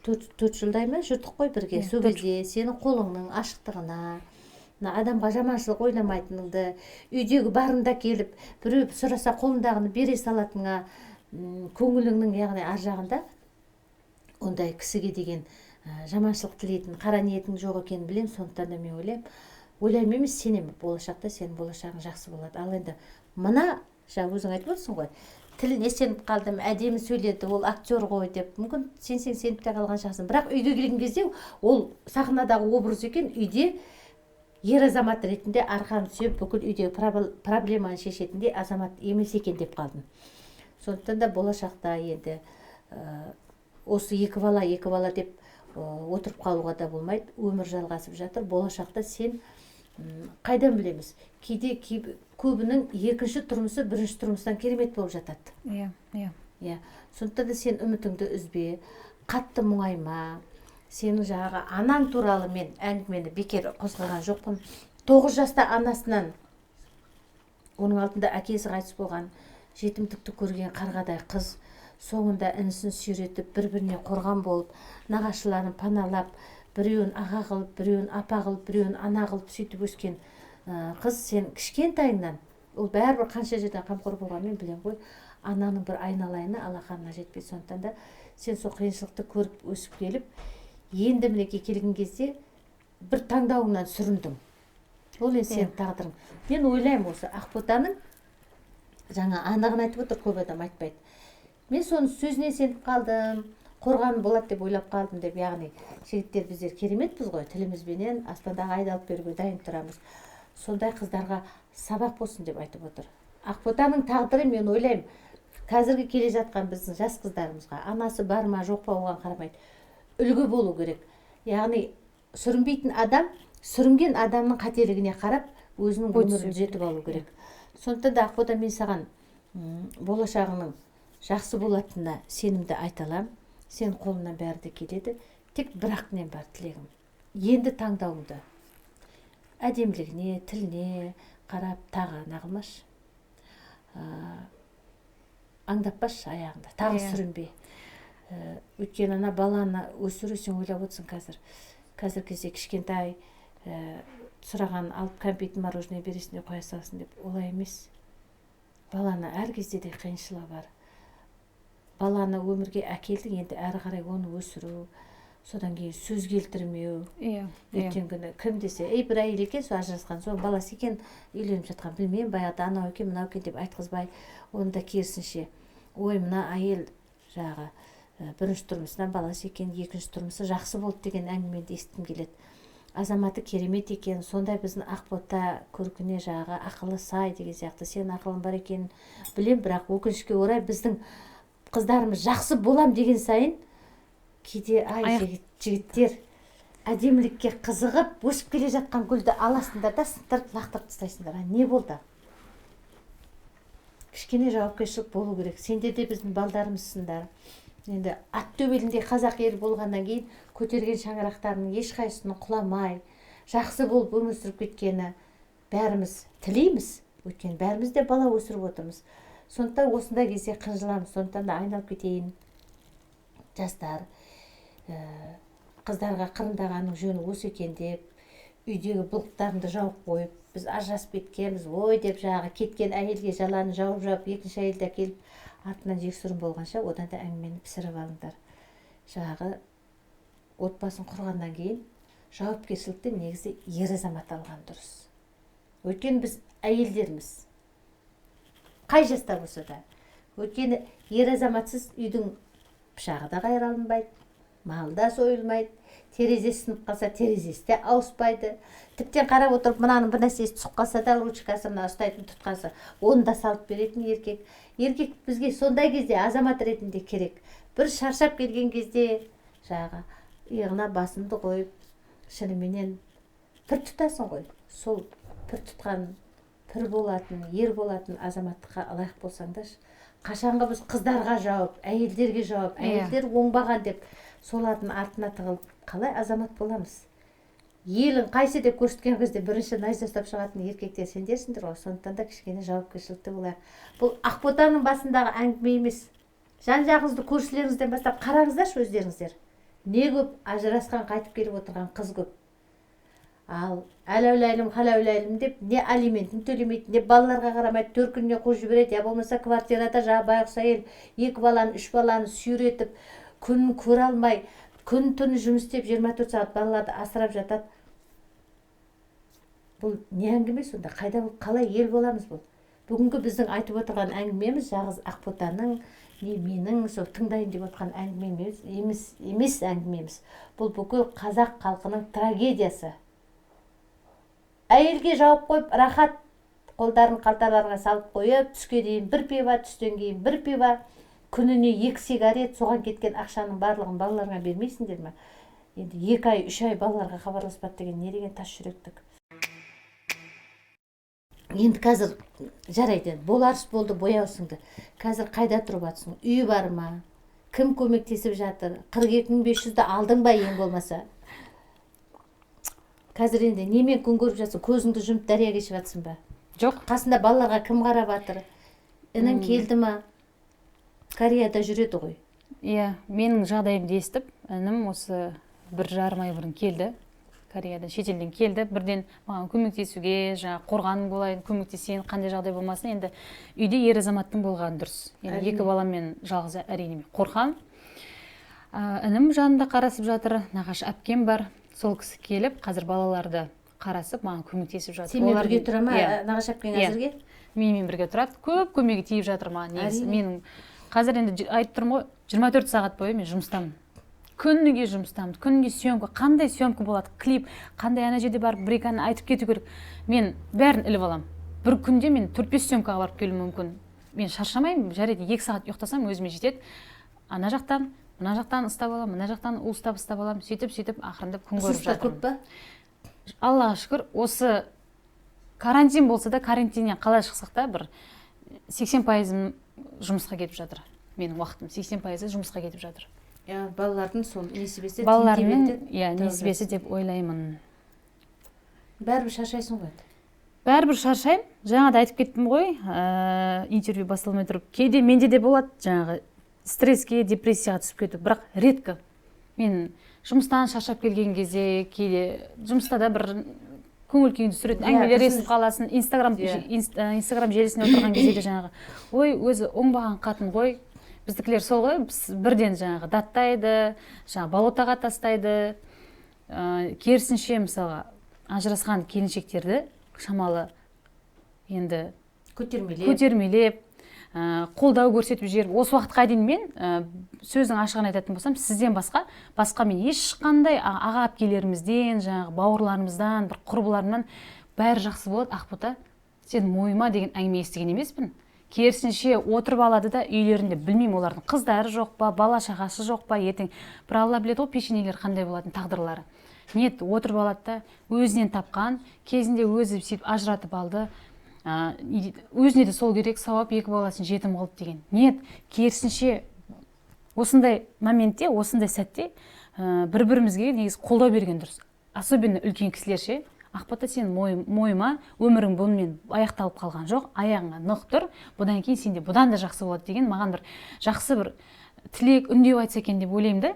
4 жылдай ма жүрдік қой бірге, сол кезде сенің қолыңның ашықтығына, адамға жаманшылық ойламайтыныңды, үйдегі барында келіп біреу сұраса қолындағыны бере салатыныңа, көңіліңнің яғни ар жағында ондай кісіге деген жаманшылық тілейтін қара ниетің жоқ екенін білемін. Сондықтан да мен ойлаймын емес, сенемін, болашақта сенің болашағың жақсы болады. Ал енді мына жаңа өзің айтып отырсың ғой, тіліне сеніп қалдым, әдемі сөйледі, ол актер ғой деп, мүмкін сенсең сеніп те қалған шығарсың, бірақ үйге келген кезде ол сахнадағы образ екен, үйде ер азамат ретінде арқаны сүйеп бүкіл үйдегі проблеманы шешетіндей азамат емес екен деп қалдым. Сондықтан да болашақта енді осы екі бала, екі бала деп отырып қалуға да болмайды, өмір жалғасып жатыр. Болашақта сен қайдан білеміз? Кейде көбінің екінші тұрмысы бірінші тұрмыстан керемет болып жатады. Иә, иә. Иә. Сондықтан да сен үмітіңді үзбе, қатты мұңайма. Сенің жаңағы анаң туралы мен әңгімені бекер қозғаған жоқпын. 9 жаста анасынан, оның алдында әкесі қайтыс болған, жетімдікті көрген қарғадай қыз, соңында інісін сүйретіп, бір-біріне қорған болып, нағашыларын паналап, біреуін аға қылып, біреуін апа қылып, біреуін ана қылып сөйтіп өскен қыз, сен кішкентайыңнан, ол бәрібір қанша жерден қамқор болғанмен білем ғой, ананың бір айналайыны алақанына жетпейді. Сондықтан да сен сол қиыншылықты көріп өсіп келіп, енді мінекей келген кезде бір таңдауыңнан сүріндің. Ол енді сенің тағдырың. Мен ойлаймын, осы Ақботаның жаңа анығын айтып отыр, көп адам айтпайды. Мен соның сөзіне сеніп қалдым, қорған болады деп ойлап қалдым деп, яғни жігіттер біздер кереметпіз ғой, тілімізбенен аспандағы айды алып беруге дайын тұрамыз. Сондай қыздарға сабақ болсын деп айтып отыр. Ақботаның тағдыры, мен ойлаймын, қазіргі келе жатқан біздің жас қыздарымызға, анасы бар ма жоқ па оған қарамайды, үлгі болу керек. Яғни Сүрінбейтін адам сүрінген адамның қателігіне қарап өзінің өмірін түзетіп алу керек. Сондықтан да, Ақбота, мен саған болашағыңның жақсы болатынына сенімді айта аламын. Сен қолыңнан бәрі де келеді. Тек бір-ақ нем бар тілегім: енді таңдауыңды әдемілігіне, тіліне қарап тағы нағылмашы, аңдаппашы аяғында тағы сүрінбе. Өйткені ана баланы өсіру, сен ойлап отырсың, қазіргі кезде кішкентай, сұраған алып кәмпит, мороженое бересің де қоя саласың деп. Олай емес, баланы әр кезде де қиыншылығы бар. Баланы өмірге әкелдің, енді әрі қарай оны өсіру, содан кейін сөз келтірмеу. иә иә Ертеңгі күні кім десе, ей, бір әйел екен, сол ажырасқан, сол баласы екен үйленіп жатқан, білмеймін, баяғыда анау екен, мынау екен деп айтқызбай, оны да керісінше, ой, мына әйел жаңағы бірінші тұрмысынан баласы екен, екінші тұрмысы жақсы болды деген әңгімені де естігім келеді. Азаматы керемет екен, сондай біздің Ақбота көркіне, жаңағы ақылы сай деген сияқты. Сен ақылың бар екенін білем, бірақ өкінішке орай, біздің қыздарымыз жақсы болам деген сайын кейде ай жігіттер әдемілікке қызығып, өсіп келе жатқан гүлді аласыңдар да, сындырып, лақтырып тастайсыңдар. А не болды? Кішкене жауапкершілік болу керек. Сендер де біздің балдарымызсыңдар. Енді ат төбеліндей қазақ елі болғаннан кейін көтерген шаңырақтарының ешқайсысының құламай, жақсы болып өмір сүріп кеткені бәріміз тілейміз, өйткені бәріміз де бала өсіріп отырмыз. Сондықтан осындай кезде қынжыламыз. Сондықтан да айналып кетейін, жастар, қыздарға қырындағанның жөні осы екен деп, үйдегі былықтарыңды жауып қойып, біз ажырасып кеткенбіз ой деп, жаңағы кеткен әйелге жаланы жауып жауып, екінші әйелді әкеліп, артынан жексұрын болғанша, одан да әңгімені пісіріп алыңдар. Жаңағы отбасын құрғаннан кейін жауапкершілікті негізі ер азамат алған дұрыс, өйткені біз әйелдерміз, қай жаста болса да. Өйткені ер азаматсыз үйдің пышағы да қайралынбайды, мал да сойылмайды, терезесі сынып қалса, терезесі де ауыспайды. Тіптен қарап отырып, мынаның бір нәрсесі түсіп қалса да, ручкасы, мына ұстайтын тұтқасы, оны да салып беретін еркек. Еркек бізге сондай кезде азамат ретінде керек. Бір шаршап келген кезде жаңағы иығына басымды қойып, шыныменен пір тұтасың ғой. Сол пір тұтқан, пір болатын, ер болатын азаматтыққа лайық болсаңдаршы. Қашанғы біз қыздарға жауып, әйелдерге жауып, әйелдер оңбаған деп, солардың артына тығылып, қалай азамат боламыз? Елің қайсы деп көрсеткен кезде бірінші найза ұстап шығатын еркектер сендерсіңдер ғой. Сондықтан да кішкене жауапкершілікті болайық. Бұл Ақботаның басындағы әңгіме емес. Жан жағыңызды, көршілеріңізден бастап қараңыздаршы өздеріңіздер, не көп ажырасқан, қайтып келіп отырған қыз көп. Ал әләуләйлім, халәуләйлім деп, не алиментін төлемейді, не балаларға қарамайды, төркініне қуып жібереді, я болмаса квартирада жаңағы байғұс әйел екі баланы, үш баланы сүйретіп, күнін көре алмай, күн түн жұмыс істеп, 24 сағат балаларды асырап жатады. Бұл не әңгіме сонда? Қайда, қалай ел боламыз? Бұл бүгінгі біздің айтып отырған әңгімеміз жалғыз Ақботаның не менің сол тыңдайын деп отқан әңгімем емес әңгімеміз. Бұл бүкіл қазақ халқының трагедиясы. Әйелге жауып қойып, рахат, қолдарын қалталарына салып қойып, түске дейін бір пиво, түстен кейін бір пиво, күніне екі сигарет, соған кеткен ақшаның барлығын балаларыңа бермейсіңдер ме? Енді 2 ай, 3 ай балаларға хабарласпады деген не деген тас жүректік? Енді қазір жарайды, енді боларыс болды, бояу сіңді. Қазір қайда тұрып жатсың? Үй бар ма? Кім көмектесіп жатыр? 42 500-ді алдың ба ең болмаса? Қазір енді немен күн көріп жатсың? Көзіңді жұмып, дария кешіп жатсың ба? Жоқ. Қасында балаларға кім қарап жатыр? Інің келді ма? Кореяда жүреді ғой. Иә, менің жағдайымды естіп, інім осы 1,5 ай бұрын келді Кореядан, шетелден келді. Бірден маған көмектесуге, жаңағы қорған болайын, көмектесейін, қандай жағдай болмасын. Енді үйде ер азаматтың болғаны дұрыс енді. Екі баламмен жалғыз, әрине, мен қорқамын. Інім жанында қарасып жатыр, нағашы әпкем бар, сол кісі келіп, қазір балаларды қарасып, маған көмектесіп жатыр. Сенімен Олар- бірге тұра ма? Иә. Нағашы әпкең? Иә. Әзірге? Менімен бірге тұрады. Көп көмегі тиіп жатыр маған негізі. Әрине. Менің қазір енді айтып тұрмын ғой, 24 сағат бойы мен жұмыстамын, күніге жұмыстамын, күніге съемка, қандай съемка болады, клип қандай, ана жерде барып бір екі ән айтып кету керек, мен бәрін іліп аламын. Бір күнде мен төрт бес съемкаға барып келуім мүмкін. Мен шаршамаймын, жарайды, 2 сағат ұйықтасам, өзіме жетеді. Ана жақтан Мына жақтан ұстап аламын, мына жақтан уыстап ұстап аламын. Сөйтіп ақырындап күн көріп Ұсыныстар жатырмын. Көп па? Аллаға шүкір, осы карантин болса да, карантиннен қалай шықсақ та, бір 80%-ым жұмысқа кетіп жатыр. Менің уақытым 80%-ы жұмысқа кетіп жатыр. Иә, балалардың сол несібесі. Балаларымның, тиімді иә, тауып. Несібесі деп ойлаймын. Бәрібір шаршайсың ғой енді. Бәрібір шаршаймын. Жаңа да айтып кеттім ғой, интервью басталмай тұрып, кейде менде де болады жаңағы стресске, депрессияға түсіп кету, бірақ редко. Мен жұмыстан шаршап келген кезде, кейде жұмыста да бір көңіл күйіңді түсіретін әңгімелер естіп қаласың, Инстаграм Инстаграм желісінде отырған кезде де жаңағы, ой, өзі оңбаған қатын ғой, біздікілер сол ғой, бірден жаңағы даттайды, жаңағы болотаға тастайды. Керісінше, мысалға, ажырасқан келіншектерді шамалы енді көтермелеп, көтермелеп, қолдау көрсетіп жіберіп, осы уақытқа дейін мен, сөздің ашығын айтатын болсам, сізден басқа мен ешқандай аға әпкелерімізден, жаңағы бауырларымыздан, бір құрбыларымнан бәрі жақсы болады, Ақбота, сен мойыма деген әңгіме естіген емеспін. Керісінше, отырып алады да үйлерінде, білмеймін, олардың қыздары жоқ па, бала шағасы жоқ па, ертең бір Алла біледі ғой пешенелері қандай болатын, тағдырлары. Нет, отырып алады да, өзінен тапқан кезінде өзі сөйтіп ажыратып алды, не дейді, өзіне де сол керек сауап, екі баласын жетім қылды деген. Нет, керісінше, осындай моментте, осындай сәтте бір бірімізге негізі қолдау берген дұрыс, особенно үлкен кісілер ше. Ақбота, сен мойыма, өмірің бұнымен аяқталып қалған жоқ, аяғыңа нық тұр, бұдан кейін сенде бұдан да жақсы болады деген маған бір жақсы бір тілек, үндеу айтса екен деп ойлаймын да.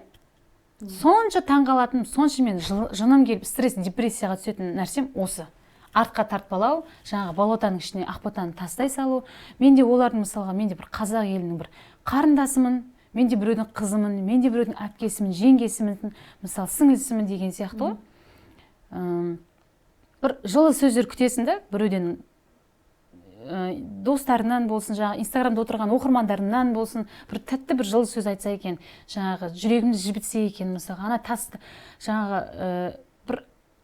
Сонша таңғалатыным, сонша мен жыным келіп, стресс, депрессияға түсетін нәрсем осы артқа тартпалау, жаңағы болотаның ішіне Ақботаны тастай салу. Мен де олардың, мысалға, мен де бір қазақ елінің бір қарындасымын, мен де біреудің қызымын, мен де біреудің әпкесімін, жеңгесімін, мысалы, сіңлісімін деген сияқты ғой. Бір жылы сөздер күтесің да біреуден, достарынан болсын, жаңағы Инстаграмда отырған оқырмандарынан болсын, бір тәтті бір жылы сөз айтса екен, жаңағы жүрегімді жібітсе екен, мысалға, ана тасты, жаңағы бір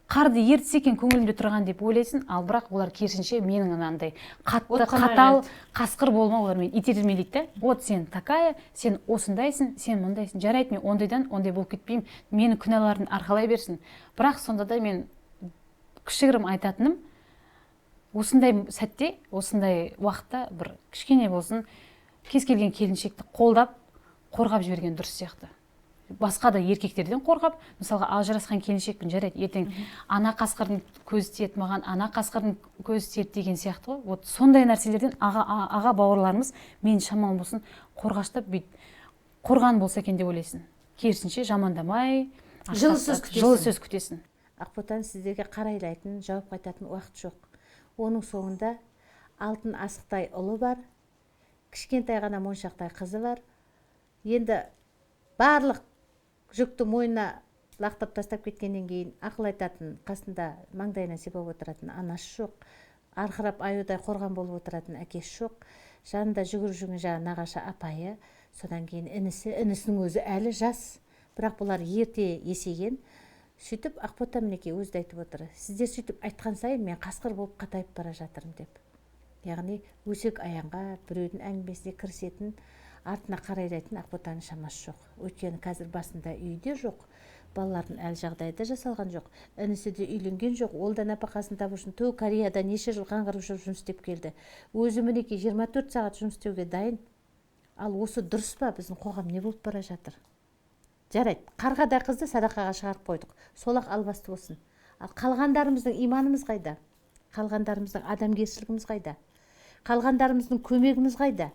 қарды ертсе екен көңілімде тұрған деп ойлайсың. Ал бірақ олар керісінше менің анандай қатты, Отқа қатал майлайды. Қасқыр болма, олар мені итермелейді да: вот сен такая, сен осындайсың, сен мұндайсың. Жарайды, мен ондайдан ондай болып кетпеймін, менің күнәларымды арқалай берсін. Бірақ сонда да мен кішігірім айтатыным, осындай сәтте, осындай уақытта бір кішкене болсын кез келген келіншекті қолдап, қорғап жіберген дұрыс сияқты. Басқа да еркектерден қорғап, мысалға, ажырасқан келіншекпін, жарайды, ертең ана қасқырдың көзі тиеді маған, ана қасқырдың көзі тиеді деген сияқты ғой. Вот сондай нәрселерден аға бауырларымыз мен шамам болсын қорғаштап, бүйтіп қорған болса екен деп ойлайсың. Керісінше, жамандамай, Жылы сөз күтесің. Жылы сөз күтесің. Ақботан, сіздерге қарайлайтын, жауап қайтатын уақыт жоқ. Оның соңында алтын асықтай ұлы бар, кішкентай ғана моншақтай қызы бар. Енді барлық жүкті мойнына лақтырып тастап кеткеннен кейін ақыл айтатын, қасында маңдайынан сипап отыратын анасы жоқ, арқырап аюдай қорған болып отыратын әкесі жоқ, жанында жүгіріп жүрген жаңағы нағашы апайы, содан кейін інісі, інісінің өзі әлі жас, бірақ бұлар ерте есейген. Сөйтіп Ақбота, мінекей, өзі де айтып отыр, сіздер сөйтіп айтқан сайын мен қасқыр болып қатайып бара жатырмын деп. Яғни өсек аяңға, біреудің әңгімесіне кірісетін, артына қарайлайтын Ақботаның шамасы жоқ. Өйткені қазір басында үйде жоқ, балалардың әлі жағдайы да жасалған жоқ, інісі де үйленген жоқ, ол да нәпақасын табу үшін ту Кореяда неше жыл қаңғырып жүріп жұмыс істеп келді. Өзі, мінекей, 24 сағат жұмыс істеуге дайын. Ал осы дұрыс па? Біздің қоғам не болып бара жатыр? Жарайды, қарғадай қызды садақаға шығарып қойдық, сол ақ албасты болсын. Ал қалғандарымыздың иманымыз қайда? Қалғандарымыздың адамгершілігіміз қайда? Қалғандарымыздың көмегіміз қайда?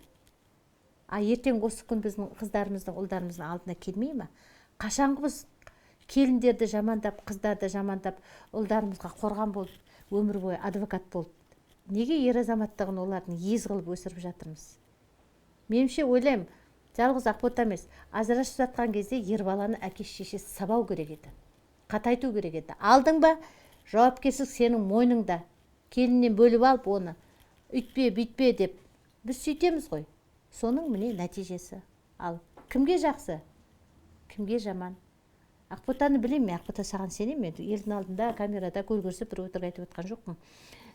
А ертең осы күн біздің қыздарымыздың, ұлдарымыздың алдына келмей ма? Қашанғы біз келіндерді жамандап, қыздарды жамандап, ұлдарымызға қорған болып, өмір бойы адвокат болып, неге ер азаматтығын олардың ез қылып өсіріп жатырмыз? Меніңше, ойлаймын, жалғыз Ақбота емес, ажырасып жатқан кезде ер баланы әке шешесі сабау керек еді, қатайту керек еді. Алдың ба, жауапкершілік сенің мойныңда, келіннен бөліп алып оны үйтпе, бүйтпе деп біз сөйтеміз ғой. Соның міне нәтижесі. Ал кімге жақсы, кімге жаман? Ақботаны білемін мен, Ақбота, саған сенемін. Мен елдің алдында камерада көр көрсеп бір өтірік айтып отқан жоқпын.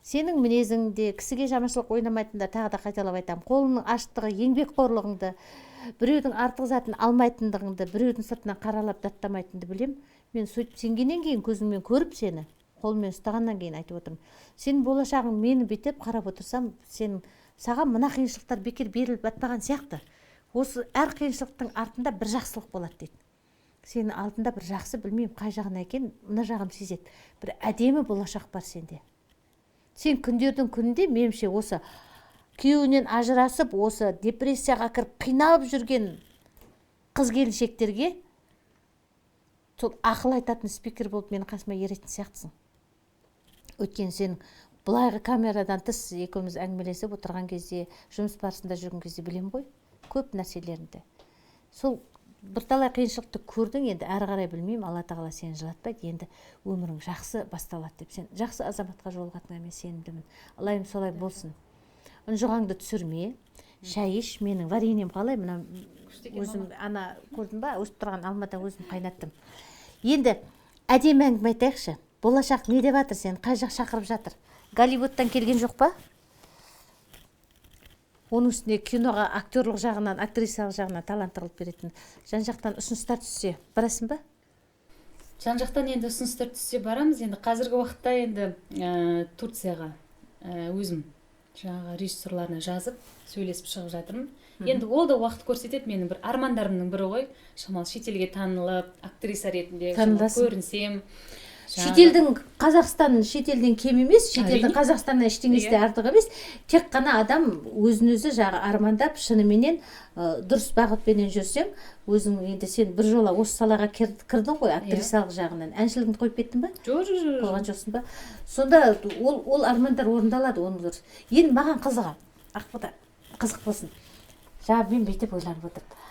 Сенің мінезіңде кісіге жаманшылық ойнамайтынды тағы да қайталап айтамын. Қолыңның аштығы, еңбекқорлығыңды, біреудің артық затын алмайтындығыңды, біреудің сыртынан қаралап даттамайтынды білем. Мен сөйтіп сенгеннен кейін көзіммен көріп сені, қолыммен ұстағаннан кейін айтып отырмын. Сенің болашағың мені бүйтіп қарап отырсам, сен саған мына қиыншылықтар бекер беріліп жатпаған сияқты. Осы әр қиыншылықтың артында бір жақсылық болады дейді. Сенің алдында бір жақсы, білмеймін қай жағына екен, мына жағым сезеді. Бір әдемі болашақ бар сенде. Сен күндердің күнінде меніңше осы күйеуінен ажырасып, осы депрессияға кіріп қиналып жүрген қыз келіншектерге сол ақыл айтатын спикер болып менің қасыма еретін сияқтысың. Өйткені сен былайғы камерадан тыс екеуміз әңгімелесіп отырған кезде, жұмыс барысында жүрген кезде білем ғой көп нәрселеріңді. Сол бірталай қиыншылықты көрдің, енді әрі қарай білмеймін, Алла тағала сені жылатпайды, енді өмірің жақсы басталады деп. Сен жақсы азаматқа жолығатыныңа мен сенімдімін. Ылайым солай болсын. Ұнжығаңды түсірме, шай іш, менің вареньем қалай, мына өзім ана көрдің ба, өсіп тұрған алмадан өзім қайнаттым. Енді әдемі әңгіме айтайықшы. Болашақ не деп жатыр сені, қай жақ шақырып жатыр? Голливудтан келген жоқ па? Оның үстіне киноға актерлық жағынан, актрисалық жағынан талантты қылып беретін жан-жақтан ұсыныстар түссе, барасың ба? Жан-жақтан енді ұсыныстар түссе барамыз. Енді қазіргі уақытта енді Турцияға өзім жаңағы режиссерларына жазып, сөйлесіп шығып жатырмын. Енді ол да уақыт көрсетеді, менің бір армандарымның бірі ғой. Шамалы шетелге танылып, актриса ретінде көрінсем. Шетелдің Қазақстан шетелден кем емес, шетелдің Қазақстаннан ештеңесі де артық емес. Тек қана адам өзін өзі жағы армандап, шыныменен дұрыс бағытпенен жүрсең, өзің енді сен бір жола осы салаға кірдің ғой, актрисалық жағынан. Әншілігіңді қойып кеттің ба? Жоқ, жоқ, жоқ. Қойған жоқсың ба? Сонда ол армандар орындалады, оның дұрыс. Енді маған қызығы, Ақбота, қызық болсын. Жаңа мен бүйтіп ойланып отырмын.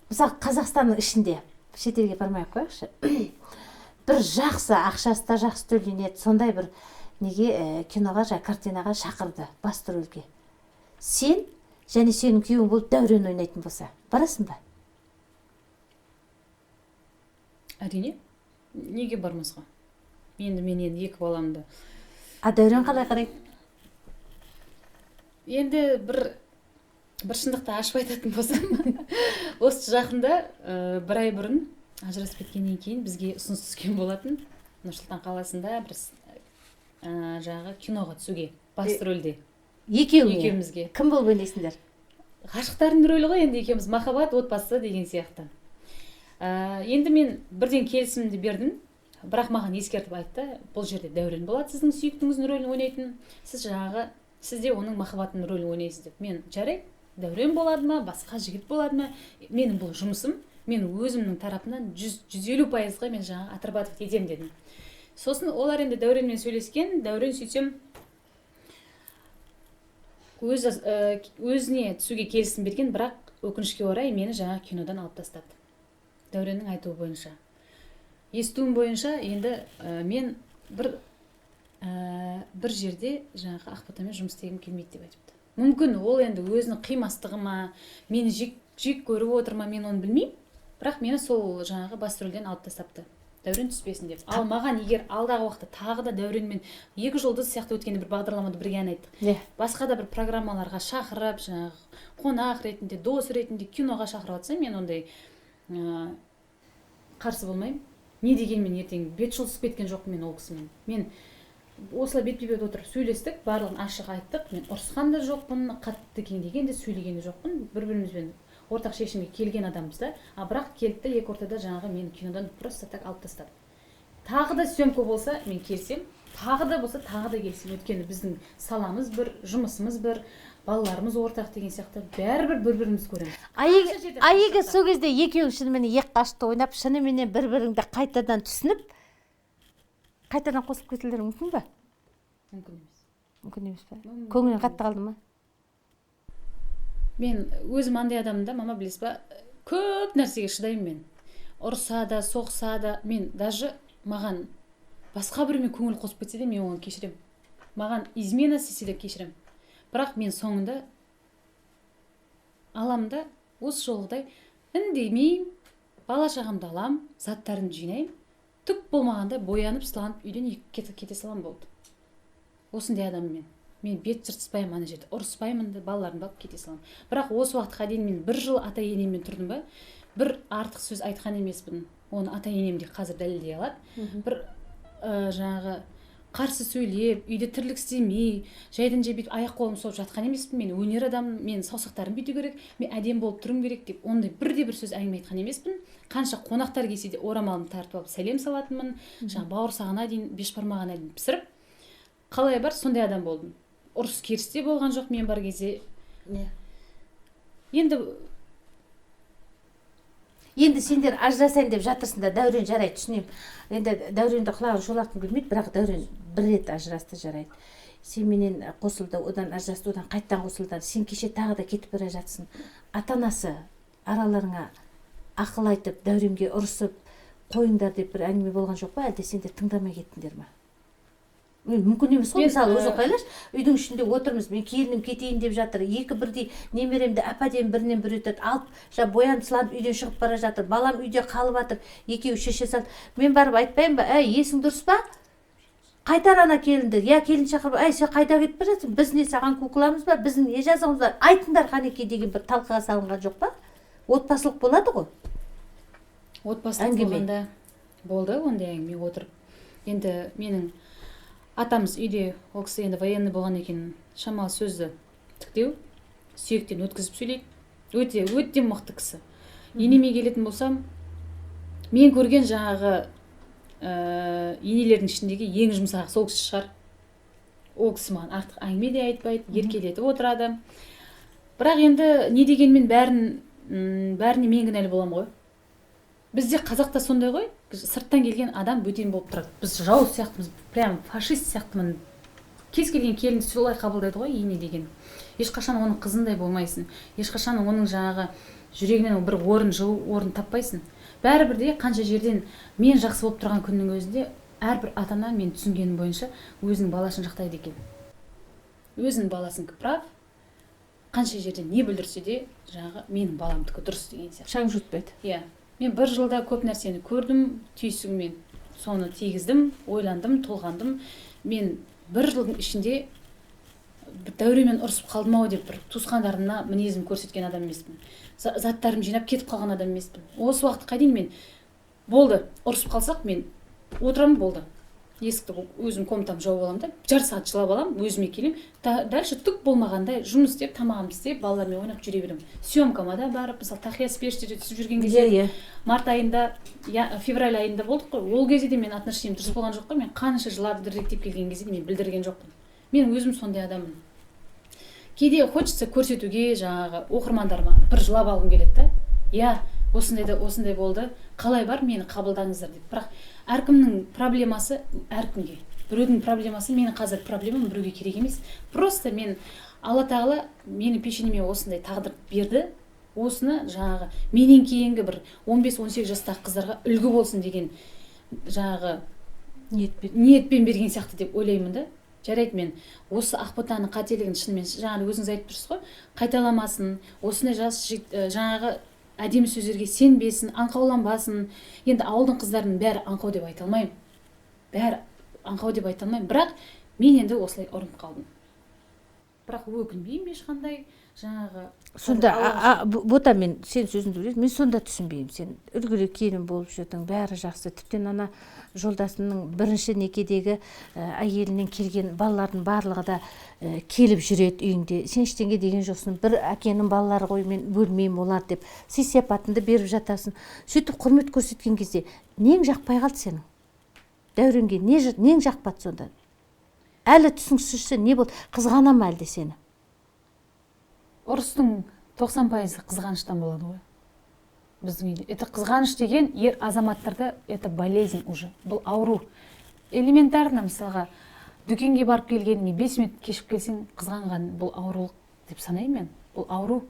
Мысалы, Қазақстанның ішінде шетелге бармай ақ қояйықшы. Бір жақсы, ақшасы да жақсы төленеді, сондай бір неге киноға, картинаға шақырды, басты рөлге. Сен және сенің күйеуің болып Дәурен ойнайтын болса, барасың ба? Әрине, неге бармасқа? Енді мен енді екі баламды. А Дәурен қалай қарайды? Енді бір шындықты ашып айтатын болсам, осы жақында бір ай бұрын ажырасып кеткеннен кейін бізге ұсыныс түскен болатын. Нұр-Сұлтан қаласында бір жаңағы киноға түсуге, басты рөлде. Екеуіңе? Екеумізге. Кім болып ойнайсыңдар? Ғашықтардың рөлі ғой енді екеуміз, махаббат, отбасы деген сияқты. Енді мен бірден келісімді бердім, бірақ маған ескертіп айтты, бұл жерде Дәурен болады сіздің сүйіктіңіздің рөлін ойнайтын, сіз жаңағы, сіз де оның махаббатының рөлін ойнайсыз деп. Мен жарайды, Дәурен болады ма, басқа жігіт болады ма, менің бұл жұмысым. Мен өзімнің тарапынан 150%-ға мен жаңағы отрабатывать етемін дедім. Сосын олар енді Дәуренмен сөйлескен, Дәурен сөйтсем өзіне түсуге келісім берген, бірақ өкінішке орай мені жаңағы кинодан алып тастады. Дәуреннің айтуы бойынша. Естуім бойынша енді мен бір жерде жаңағы Ақботамен жұмыс істегім келмейді деп айтыпты. Мүмкін ол енді өзінің қимастығы ма, мені жек көріп отыр ма, мен оны білмеймін. Бірақ мені сол жаңағы басты рөлден алып тастапты. Дәурен түспесін деп. Ал маған егер алдағы уақытта тағы да Дәуренмен екі жұлдыз сияқты өткенде бір бағдарламада бірге ән айттық. Басқа да бір программаларға шақырып, жаңағы қонақ ретінде, дос ретінде киноға шақырып жатса, мен ондай қарсы болмаймын. Не дегенмен ертең бет жұлысып кеткен жоқпын мен ол кісімен. Мен осылай бетпе-бет отырып сөйлестік, барлығын ашық айттық. Мен ұрысқан да жоқпын, қатты кеңдеген де, сөйлеген де жоқпын. Бір-бірімізбен ортақ шешімге келген адамбыз да. А бірақ келді де екі ортада жаңағы мені кинодан просто так алып тастады. Тағы да съемка болса, мен келсем, тағы да болса, тағы да келсем. Өйткені біздің саламыз бір, жұмысымыз бір, балаларымыз ортақ деген сияқты, бәрібір бір-бірімізді көреміз. А егер сол кезде екеуің шынымен екі қашты ойнап, шыныменен бір-біріңді қайтадан түсініп, қайтадан қосылып кетулері мүмкін бе? Мүмкін емес. Мүмкін емес пе? Көңілің қатты қалды ма? Мен өзім андай адаммын да, мама, білесіз ба, көп нәрсеге шыдаймын мен. Ұрса да, соқса да, мен даже маған басқа біреумен көңіл қосып кетсе де, мен оны кешіремін. Маған измена істесе де кешіремін. Бірақ мен соңында аламын да, осы жолғыдай үндемеймін, бала шағамды алам, заттарын жинаймын, түк болмағанда боянып, сыланып үйден кете салам болды. Осындай адаммын мен. Мен бет жыртыспаймын, ана жерде ұрыспаймын да, балаларымды алып кете саламын. Бірақ осы уақытқа дейін мен бір жыл ата енеммен тұрдым ба, бір артық сөз айтқан емеспін. Оны ата енем де қазір дәлелдей алады. Бір жаңағы қарсы сөйлеп, үйде тірлік істемей, жайдан жай бүйтіп аяқ қолым соғып жатқан емеспін. Мен өнер адаммын, мен саусақтарым бүйту керек, мен әдемі болып тұруым керек деп ондай бірде бір сөз әңгіме айтқан емеспін. Қанша қонақтар келсе де орамалымды тартып алып сәлем салатынмын, жаңағы бауырсағына дейін, бешбармағына дейін пісіріп, қалай бар сондай адам болдым. Ұрыс керіс те болған жоқ мен бар кезде. Енді сендер ажырасайын деп жатырсыңдар, Дәурен, жарайды, түсінемін. Енді Дәуренді құлағын шолақтым келмейді, бірақ Дәурен бір рет ажырасты, жарайды. Сеніменен қосылды, одан ажырасты, одан қайтадан қосылды. Сен кеше тағы да кетіп бара жатсың. Ата-анасы араларыңа ақыл айтып, Дәуренге ұрысып, қойыңдар деп бір әңгіме болған жоқ па? Әлде сендер тыңдамай кеттіңдер ма? Мүмкін емес қой, мысалы, өзің ойлашы, үйдің ішінде отырмыз, мен келінім кетейін деп жатыр, екі бірдей немеремді әп-әдемі бірінен бірі өтеді, алып, жаңа боянып сыланып үйден шығып бара жатыр, балам үйде қалып жатыр, екеуі шеше салды. Мен барып айтпаймын ба, әй, есің дұрыс па? Қайтар ана келінді, я келін шақырып, әй, сен қайда кетіп бара жатырсың, біз не саған кукламыз ба, біздің не жазығымыз бар, айтыңдар қанекей деген бір талқыға салынған жоқ па? Отбасылық болады ғой. Отбасылық болғанда болды ондай әңгіме отырып. Енді менің атамыз үйде, ол кісі енді военный болған екен, шамалы сөзді тіктеу, сүйектен өткізіп сөйлейді. Өте, өте мықты кісі. Енеме келетін болсам, мен көрген жаңағы енелердің ішіндегі ең жұмсағы сол кісі шығар. Ол кісі маған артық әңгіме де айтпайды, еркелетіп отырады. Бірақ енді не дегенмен бәріне мен кінәлі боламын ғой. Бізде қазақта сондай ғой, сырттан келген адам бөтен болып тұрады. Біз жау сияқтымыз, прям фашист сияқтымын. Кез келген келінді солай қабылдайды ғой ене деген. Ешқашан оның қызындай болмайсың, ешқашан оның жаңағы жүрегінен бір орын, жылу орын таппайсың. Бәрібір де қанша жерден мен жақсы болып тұрған күннің өзінде әрбір ата-ана мен түсінгенім бойынша өзінің баласын жақтайды екен. Өзінің баласынікі прав, қанша жерден не бүлдірсе де жаңағы менің баламдікі дұрыс деген сияқты. Шаң жұтпайды. Иә. Мен бір жылда көп нәрсені көрдім, түйсігіммен соны тигіздім, ойландым, толғандым. Мен бір жылдың ішінде бір Дәуренмен ұрысып қалдым ау деп бір туысқандарыма мінезім көрсеткен адам емеспін. Заттарым жинап кетіп қалған адам емеспін. Осы уақытқа дейін мен болды, ұрысып қалсақ мен отырамын, болды. Есікті өзім комнатамды жауып аламын да, жарты сағат жылап аламын, өзіме келемін. Дальше түк болмағандай жұмыс істеп, тамағымды істеп, балалармен ойнап жүре беремін. Съемкама да барып, мысалы, Тақиясы періштеде түсіп жүрген кезде, март айында, февраль айында болдық қой. Ол кезде де мен отношением дұрыс болған жоқ қой. Мен қанша жылап дірдектеп келген кезде де мен білдірген жоқпын. Мен өзім сондай адаммын. Кейде хочется көрсетуге жаңағы оқырмандарыма бір жылап алғым келеді да. Я, осындай да осындай болды, қалай бар мені қабылдаңыздар деп. Бірақ әркімнің проблемасы әркімге. Біреудің проблемасы менің қазір проблемам біреуге керек емес. Просто мен Алла тағала менің пешенеме осындай тағдыр берді. Осыны жаңағы менен кейінгі бір 15-18 жастағы қыздарға үлгі болсын деген жаңағы ниетпен берген сияқты деп ойлаймын да. Жарайды, мен осы Ақботаның қателігін шынымен жаңағы өзіңіз айтып тұрсыз ғой, қайталамасын, осындай жас жігіт, жаңағы әдемі сөздерге сенбесін, аңқауланбасын. Енді ауылдың қыздарының бәрі аңқау деп айта алмаймын. Бәрі аңқау деп айта алмаймын. Бірақ мен енді осылай ұрынып қалдым. Бірақ өкінбеймін ешқандай жаңағы. Сонда Бота, мен сен сөзіңді білесің, мен сонда түсінбеймін. Сен үлгілі келін болып жүрдің, бәрі жақсы. Тіптен ана жолдасының бірінші некедегі әйелінен келген балалардың барлығы да келіп жүреді үйіңде. Сен ештеңе деген жоқсың, бір әкенің балалары ғой, мен бөлмеймін олар деп сый-сияпатыңды беріп жатасың. Сөйтіп құрмет көрсеткен кезде нең жақпай қалды сенің? Дәуренге нең жақпады сонда? Әлі түсініксізше не болды? Қызғана ма әлде сені? Ұрыстың 90% қызғаныштан болады ғой. Біздің үйде. Это қызғаныш деген ер азаматтарда это болезнь уже. Бұл ауру. Элементарно, мысалға, дүкенге барып келгеніңе 5 минут кешіп келсең, қызғанған бұл аурулық деп санаймын мен. Бұл ауру.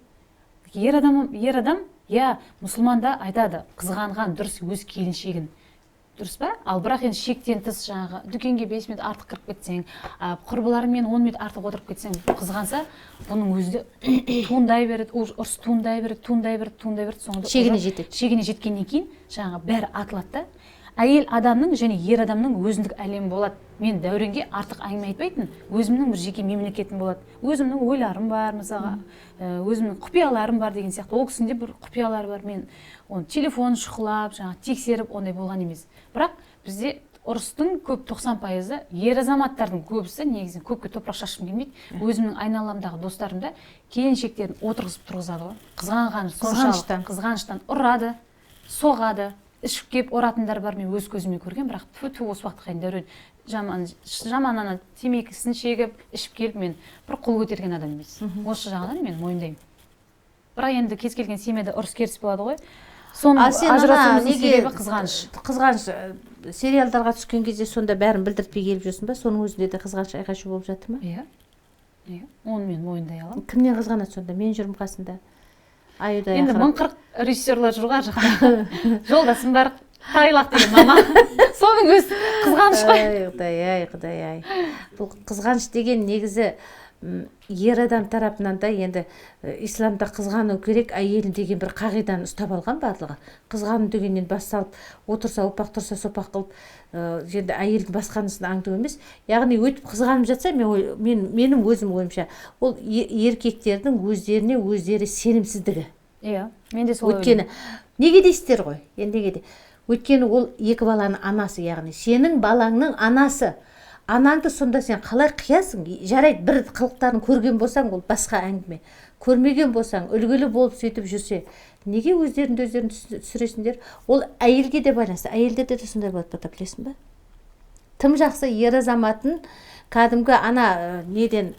Ер адам, я мұсылманда айтады, қызғанған дұрыс өз келіншегін. Дұрыс па? Ал бірақ енді шектен тыс жаңағы дүкенге 5 минут артық кіріп кетсең, құрбыларыңмен 10 минут артық отырып кетсең, қызғанса, бұның өзі де туындай береді, ұрыс туындай береді, туындай береді, туындай береді, соңында шегіне жетеді. Шегіне жеткеннен кейін жаңағы бәрі атылады да. Әйел адамның және ер адамның өзіндік әлемі болады. Мен Дәуренге артық әңгіме айтпайтын, өзімнің бір жеке мемлекетім болады, өзімнің ойларым бар, мысалға, өзімнің құпияларым бар деген сияқты. Ол кісінің де бір құпиялары бар. Мен оны телефон шұқылап, жаңағы тексеріп ондай болған емес. Бірақ бізде ұрыстың көп 90%-ы ер азаматтардың көбісі, негізінен көпке топырақ шашқым келмейді. Өзімнің айналамдағы достарым да келіншектерін отырғызып тұрғызады ғой. Қызғанғаны соншалық, қызғаныштан ұрады, соғады, ішіп келіп ұратындар бар, мен өз көзіме көрген. Бірақ тфу осы уақытқа дейін Дәурен жаман ана темекісін шегіп, ішіп келіп мен бір қол көтерген адам емес. Осы жағынан мен мойындаймын. Бірақ енді кез келген семьяда ұрыс керіс болады ғой. Соның ажырасуымыздың себебі қызғаныш. Қызғаныш. Сериалдарға түскен кезде сонда бәрін білдіртпей келіп жүрсің ба? Соның өзінде де қызғаныш айқай-шу болып жатыр ма? Иә. Иә. Оны мен мойындай аламын. Кімнен қызғанады сонда? Мен жүрмін қасында. Аюдай енді 1040 режиссерлар жүр ғой ар жақта. Жолдасым бар, Тайлақ деген мама. Соның өзі қызғаныш қой. Ай, құдай ай, құдай ай. Бұл қызғаныш деген негізі ер адам тарапынан да енді исламда қызғану керек әйелін деген бір қағиданы ұстап алған барлығы. Қызғану дегеннен бас салып, отырса опақ, тұрса сопақ қылып, енді әйелдің басқанысын аңду емес. Яғни өтіп қызғанып жатса, менің өзім ойымша, ол еркектердің өздеріне өздері сенімсіздігі. Иә, мен де солай ойлаймын. Өйткені неге дейсіздер ғой? Енді неге де? Өйткені ол екі баланың анасы, яғни сенің балаңның анасы. Анаңды сонда сен қалай қиясың? Жарайды, бір қылықтарын көрген болсаң, ол басқа әңгіме. Көрмеген болсаң, үлгілі болып сөйтіп жүрсе, неге өздеріңді өздерің түсіресіңдер? Ол әйелге де байланысты. Әйелдерде де сондай болады, бата, білесің ба? Тым жақсы ер азаматын кәдімгі ана неден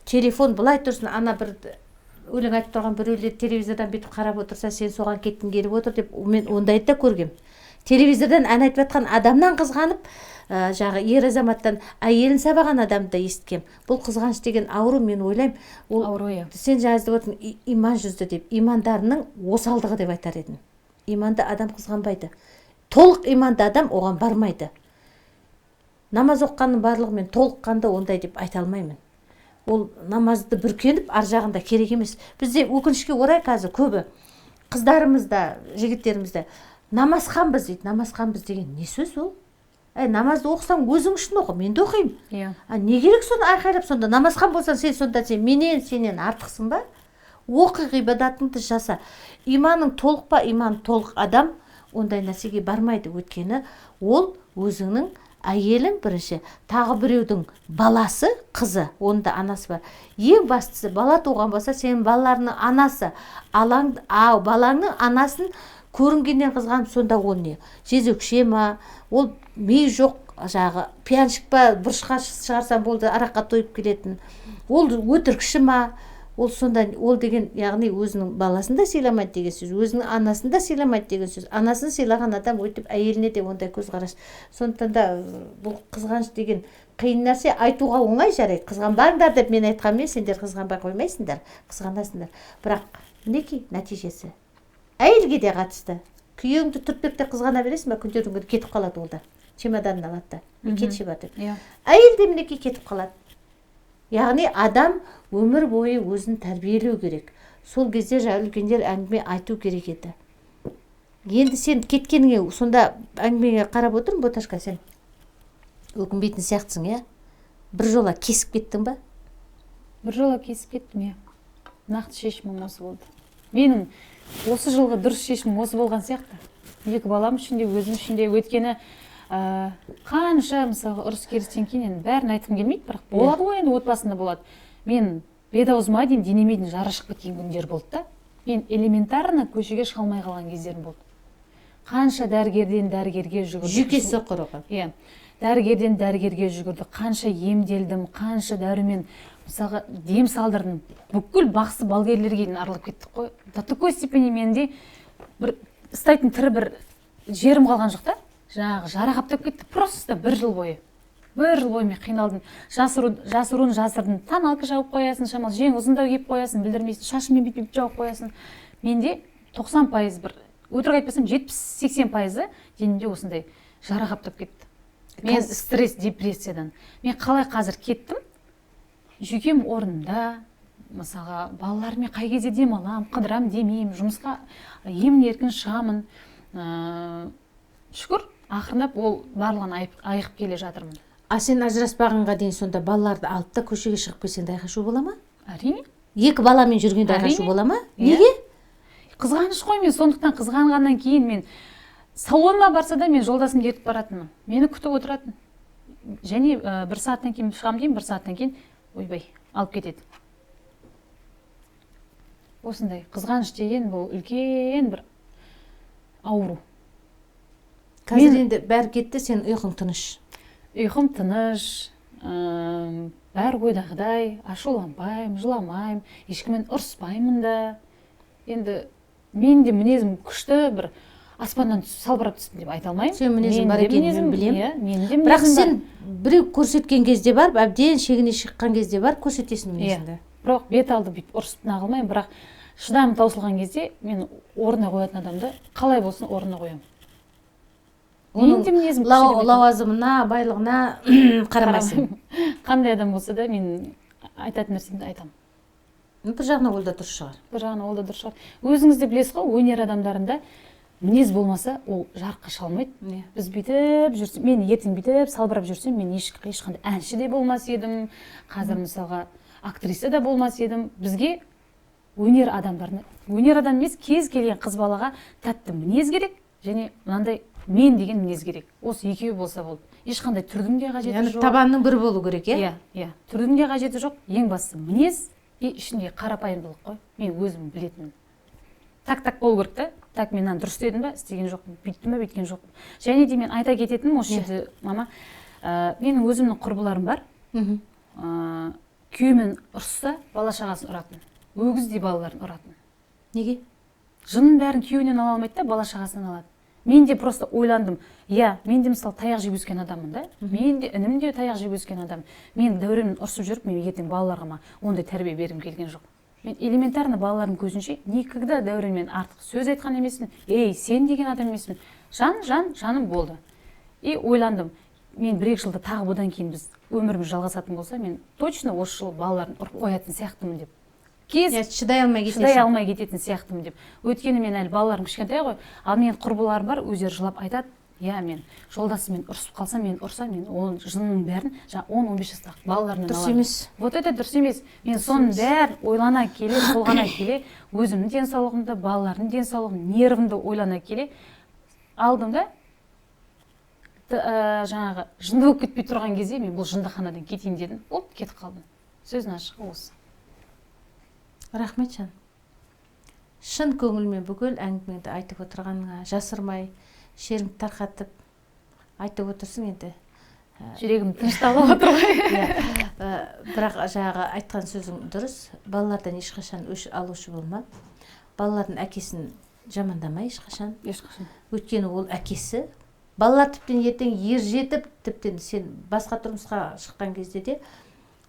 телефон былай тұрсын, ана бір өлең айтып тұрған біреулер телевизордан бүйтіп қарап отырса, сен соған кеткің келіп отыр деп, мен ондайды да көргем. Телевизордан ән айтып жатқан адамнан қызғанып, жағы ер азаматтан әйелін сабаған адамды да естігем. Бұл қызғаныш деген ауру, мен ойлаймын, ол ауру, иә. Сен жазып отырсың, иман жүзді деп, имандарының осалдығы деп айтар едім. Иманды адам қызғанбайды. Толық иманды адам оған бармайды. Намаз оқығанның барлығы мен толыққанды ондай деп айта алмаймын. Ол намазды бүркеніп ар жағында керек емес. Бізде өкінішке орай қазір көбі қыздарымыз да, жігіттеріміз де намазханбыз дейді. Намазханбыз деген не сөз ол? Әй, намазды оқысаң өзің үшін оқы, мен де оқимын. Иә. А не керек соны айқайлап сонда? Намазхан болсаң сен сонда сен менен сенен артықсың ба? Оқы, ғибадатыңды жаса. Иманың толық па? Иман толық адам ондай нәрсеге бармайды. Өйткені ол өзіңнің әйелің бірінші, тағы біреудің баласы, қызы, оның да анасы бар. Ең бастысы бала туған болса, сенің балаларының анасы, балаңның анасын көрінгеннен қызғанып, сонда ол не? Жезөкше ма? Ол ми жоқ, жағы пьяншік па, бұрышқа шығарсам болды, араққа тойып келетін. Ол өтірікші ма? Ол сонда, ол деген, яғни өзінің баласын да сыйламайды деген сөз, өзінің анасын да сыйламайды деген сөз. Анасын сыйлаған адам өйтіп әйеліне де ондай көзқарас. Сондықтан да бұл қызғаныш деген қиын нәрсе, айтуға оңай, жарайды. Қызғанбаңдар деп мен айтқанмен, сендер қызғанбай қоймайсыңдар, қызғанасыңдар. Бірақ мінекей нәтижесі. Әйелге де қатысты. Күйеуіңді түртпекте қызғана бересің бе, күндердің күні кетіп қалады ол да. Чемоданын алады да. Кетші бар деп. Әйел де мінекей кетіп қалады. Яғни адам өмір бойы өзін тәрбиелеу керек. Сол кезде үлкендер әңгіме айту керек еді. Енді сен кеткеніңе, сонда әңгімеге қарап отырмын, Боташка, сен өкінбейтін сияқтысың, иә? Бір жола кесіп кеттің ба? Бір жола кесіп кеттім, иә. Нақты шешімім осы болды. Менің осы жылғы дұрыс шешімім осы болған сияқты. Екі балам үшін де, өзім үшін де. Өйткені қанша мысалға ұрыс керістен кейін енді бәрін айтқым келмейді, бірақ болады ғой енді, отбасында болады. Мен бет аузыма дейін, денеме дейін жара шығып кеткен күндер болды да. Мен элементарно көшеге шыға алмай қалған кездерім болды. Қанша дәрігерден дәрігерге жүгірдім. Жүйкесі құрығы. Иә. Дәрігерден дәрігерге жүгірді, қанша емделдім, қанша дәрумен, мысалға дем салдырдым. Бүкіл бақсы балгерлерге дейін аралап кеттік қой. До такой степени менде бір ұстайтын тірі бір жерім қалған жоқ та. Жаңағы жара қаптап кетті просто бір жыл бойы. Бір жыл бойы мен қиналдым. Жасыруын жасырдым. Тоналка жауып қоясың, шамалы жең ұзындау киіп қоясың, білдірмейсің, шашыңмен бүйтіп жауып қоясың. Менде 90% бір, өтірік айтпасам 70-80% денемде осындай жара қаптап кетті. Мен стресс, депрессиядан. Мен қалай қазір кеттім? Жүйкем орнында, мысалға балаларыммен қай кезде демалам, қыдырам демеймін, жұмысқа емін еркін шығамын. Шүкір, Ақырындап ол барлығын айығып келе жатырмын. А сен ажыраспағанға дейін сонда балаларды алып та көшеге шығып келсең де айқай-шу бола ма? Әрине. Екі баламен жүргенде айқай-шу бола ма? Неге? Қызғаныш қой мен, сондықтан қызғанғаннан кейін мен салонға барса да мен жолдасымды ертіп баратынмын. Мені күтіп отыратын. Және бір сағаттан кейін шығамын деймін, бір сағаттан кейін ойбай алып кетеді. Осындай қызғаныш деген бұл үлкен бір ауру. Қазір енді бәрі кетті, сен ұйқың тыныш. Ұйқым тыныш, бәрі ойдағыдай, ашуланбаймын, жыламаймын, ешкіммен ұрыспаймын да. Енді мен де мінезім күшті, бір аспаннан салбырап түстім деп айта алмаймын. Сен мінезің бар екенін мен білемін. Менің де мінезім бар. Бірақ сен біреу көрсеткен кезде барып, әбден шегіне шыққан кезде барып көрсетесің мінезіңді. Бірақ бет алды бүйтіп ұрысып нағылмаймын, бірақ шыдамым таусылған кезде мен орнына қоятын адамды қалай болсын орнына қоямын. Оның лауазымына, байлығына қарамайсың. Қандай адам болса да мен айтатын нәрсемді айтамын. Бір жағынан ол да дұрыс шығар. Бір жағынан ол да дұрыс шығар. Өзіңіз де білесіз ғой, өнер адамдарында мінез болмаса ол жарыққа шыға алмайды. Біз бүйтіп жүрсем, мен ертең бүйтіп салбырап жүрсем, мен ешқандай әнші де болмас едім, қазір мысалға актриса да болмас едім. Бізге өнер адамдарына, өнер адам емес, кез келген қыз балаға тәтті мінез керек және мынандай мен деген мінез керек. Осы екеуі болса болды. Ешқандай түрдің де қажеті жоқ. Табанның бірі болу керек, иә? Иә, иә. Түрдің де қажеті жоқ. Ең бастысы мінез и ішінде қарапайымдылық қой. Мен өзім білетінім. Так-так болу керек та. Так, мен мынаны дұрыс істедім бе, істеген жоқпын, бүйттім бе, бүйткен жоқпын. Және де мен айта кететінім осы жерде, мама, менің өзімнің құрбыларым бар. Күйеуімен ұрысса, бала шағасын ұратын. Өгіздей балаларын ұратын. Неге? Жынын бәрін күйеуінен ала алмайды да, бала шағасынан алады. Мен де просто ойландым. Иә, мен де мысалы таяқ жеп өскен адаммын да. Мен де інім де таяқ жеп өскен адам. Мен дәуренмен ұрсып жүріп, мен ертең балаларға ондай тәрбие бергім келген жоқ. Мен элементарно балалардың көзінше никогда дәуренмен артық сөз айтқан емеспін. Ей, сен деген адам емеспін. Жан, жан, жаным болды. И ойландым. Мен бір-екі жылда тағы бұдан кейін біз өміріміз жалғасатын болса, мен точно осы жылы балаларын ұрып қоятын сияқтымын деп. Кез шыдай алмай кетесің. Шыдай алмай кететін сияқтымын деп. Өйткені мен әлі балаларым кішкентай ғой, ал менің құрбыларым бар, өздері жылап айтады. Иә, мен жолдасыммен ұрысып қалсам, мен ұрсам, мен оның жынының бәрін жаңа 10-15 жастағы балаларымнан аламын. Дұрыс емес. Вот это дұрыс емес. Мен соның бәрін ойлана келе, толғана келе, өзімнің денсаулығымды, балаларымның денсаулығын, нервімді ойлана келе алдым да, жаңағы жынды болып кетпей тұрған кезде мен бұл жындыханадан кетейін дедім. Ол кетіп қалдым. Сөздің ашығы осы. Рахмет, жан. Шын көңілмен бүкіл әңгімеңді айтып отырғаныңа, жасырмай, шеріңді тарқатып айтып отырсың енді. Жүрегім тынышталып отыр ғой. Бірақ жаңағы айтқан сөзің дұрыс. Балалардан ешқашан өш алушы болма. Балалардың әкесін жамандама ешқашан. Ешқашан. Өйткені ол әкесі. Балалар тіптен ертең ер жетіп, тіптен сен басқа тұрмысқа шыққан кезде де